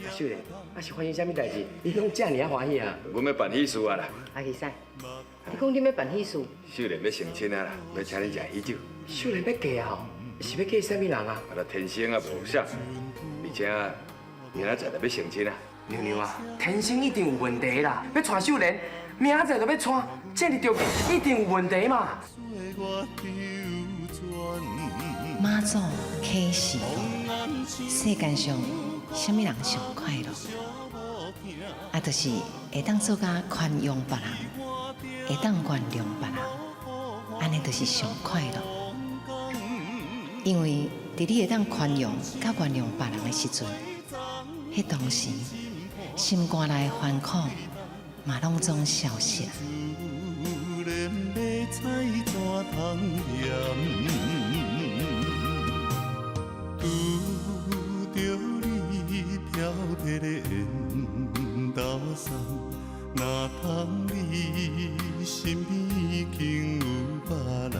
阿秀莲，啊是发生啥物代志？你拢遮尔仔欢喜啊？阮欲办喜事啊啦！阿奇师，你讲你欲办喜事？秀莲欲成亲啊啦，欲请恁食喜酒。秀莲欲嫁啊？是欲嫁啥物人啊？啊，那天生也无啥，而且明仔载就欲成亲啊。娘娘啊，天生一定有问题啦！欲娶秀莲，明仔载就欲娶，这么著急，一定有问题嘛。妈祖启示录：世间上，啥物人上快乐？啊，就是会当做甲宽容别人，会当原谅别人，按呢就是上快乐。因为伫你会当宽容佮原谅别人的时阵，彼当时心肝内的烦苦嘛拢总消失。拄著你飘撇的缘投送，哪通你身边已经有别人？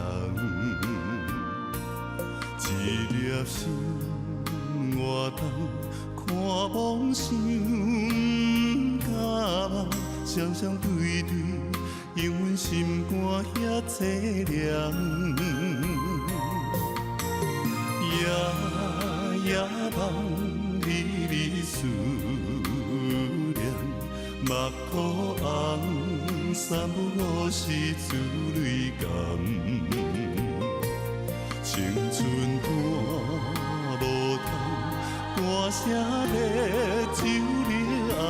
一粒心活动，看梦想不敢梦，双双对对，永阮心肝遐凄凉。夜夜梦你伫思念，目眶红，三不五时珠泪干。青春伴无通，大声咧酒你红，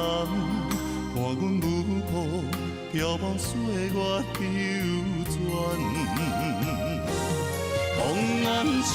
看阮舞步飘茫岁月流转。红颜像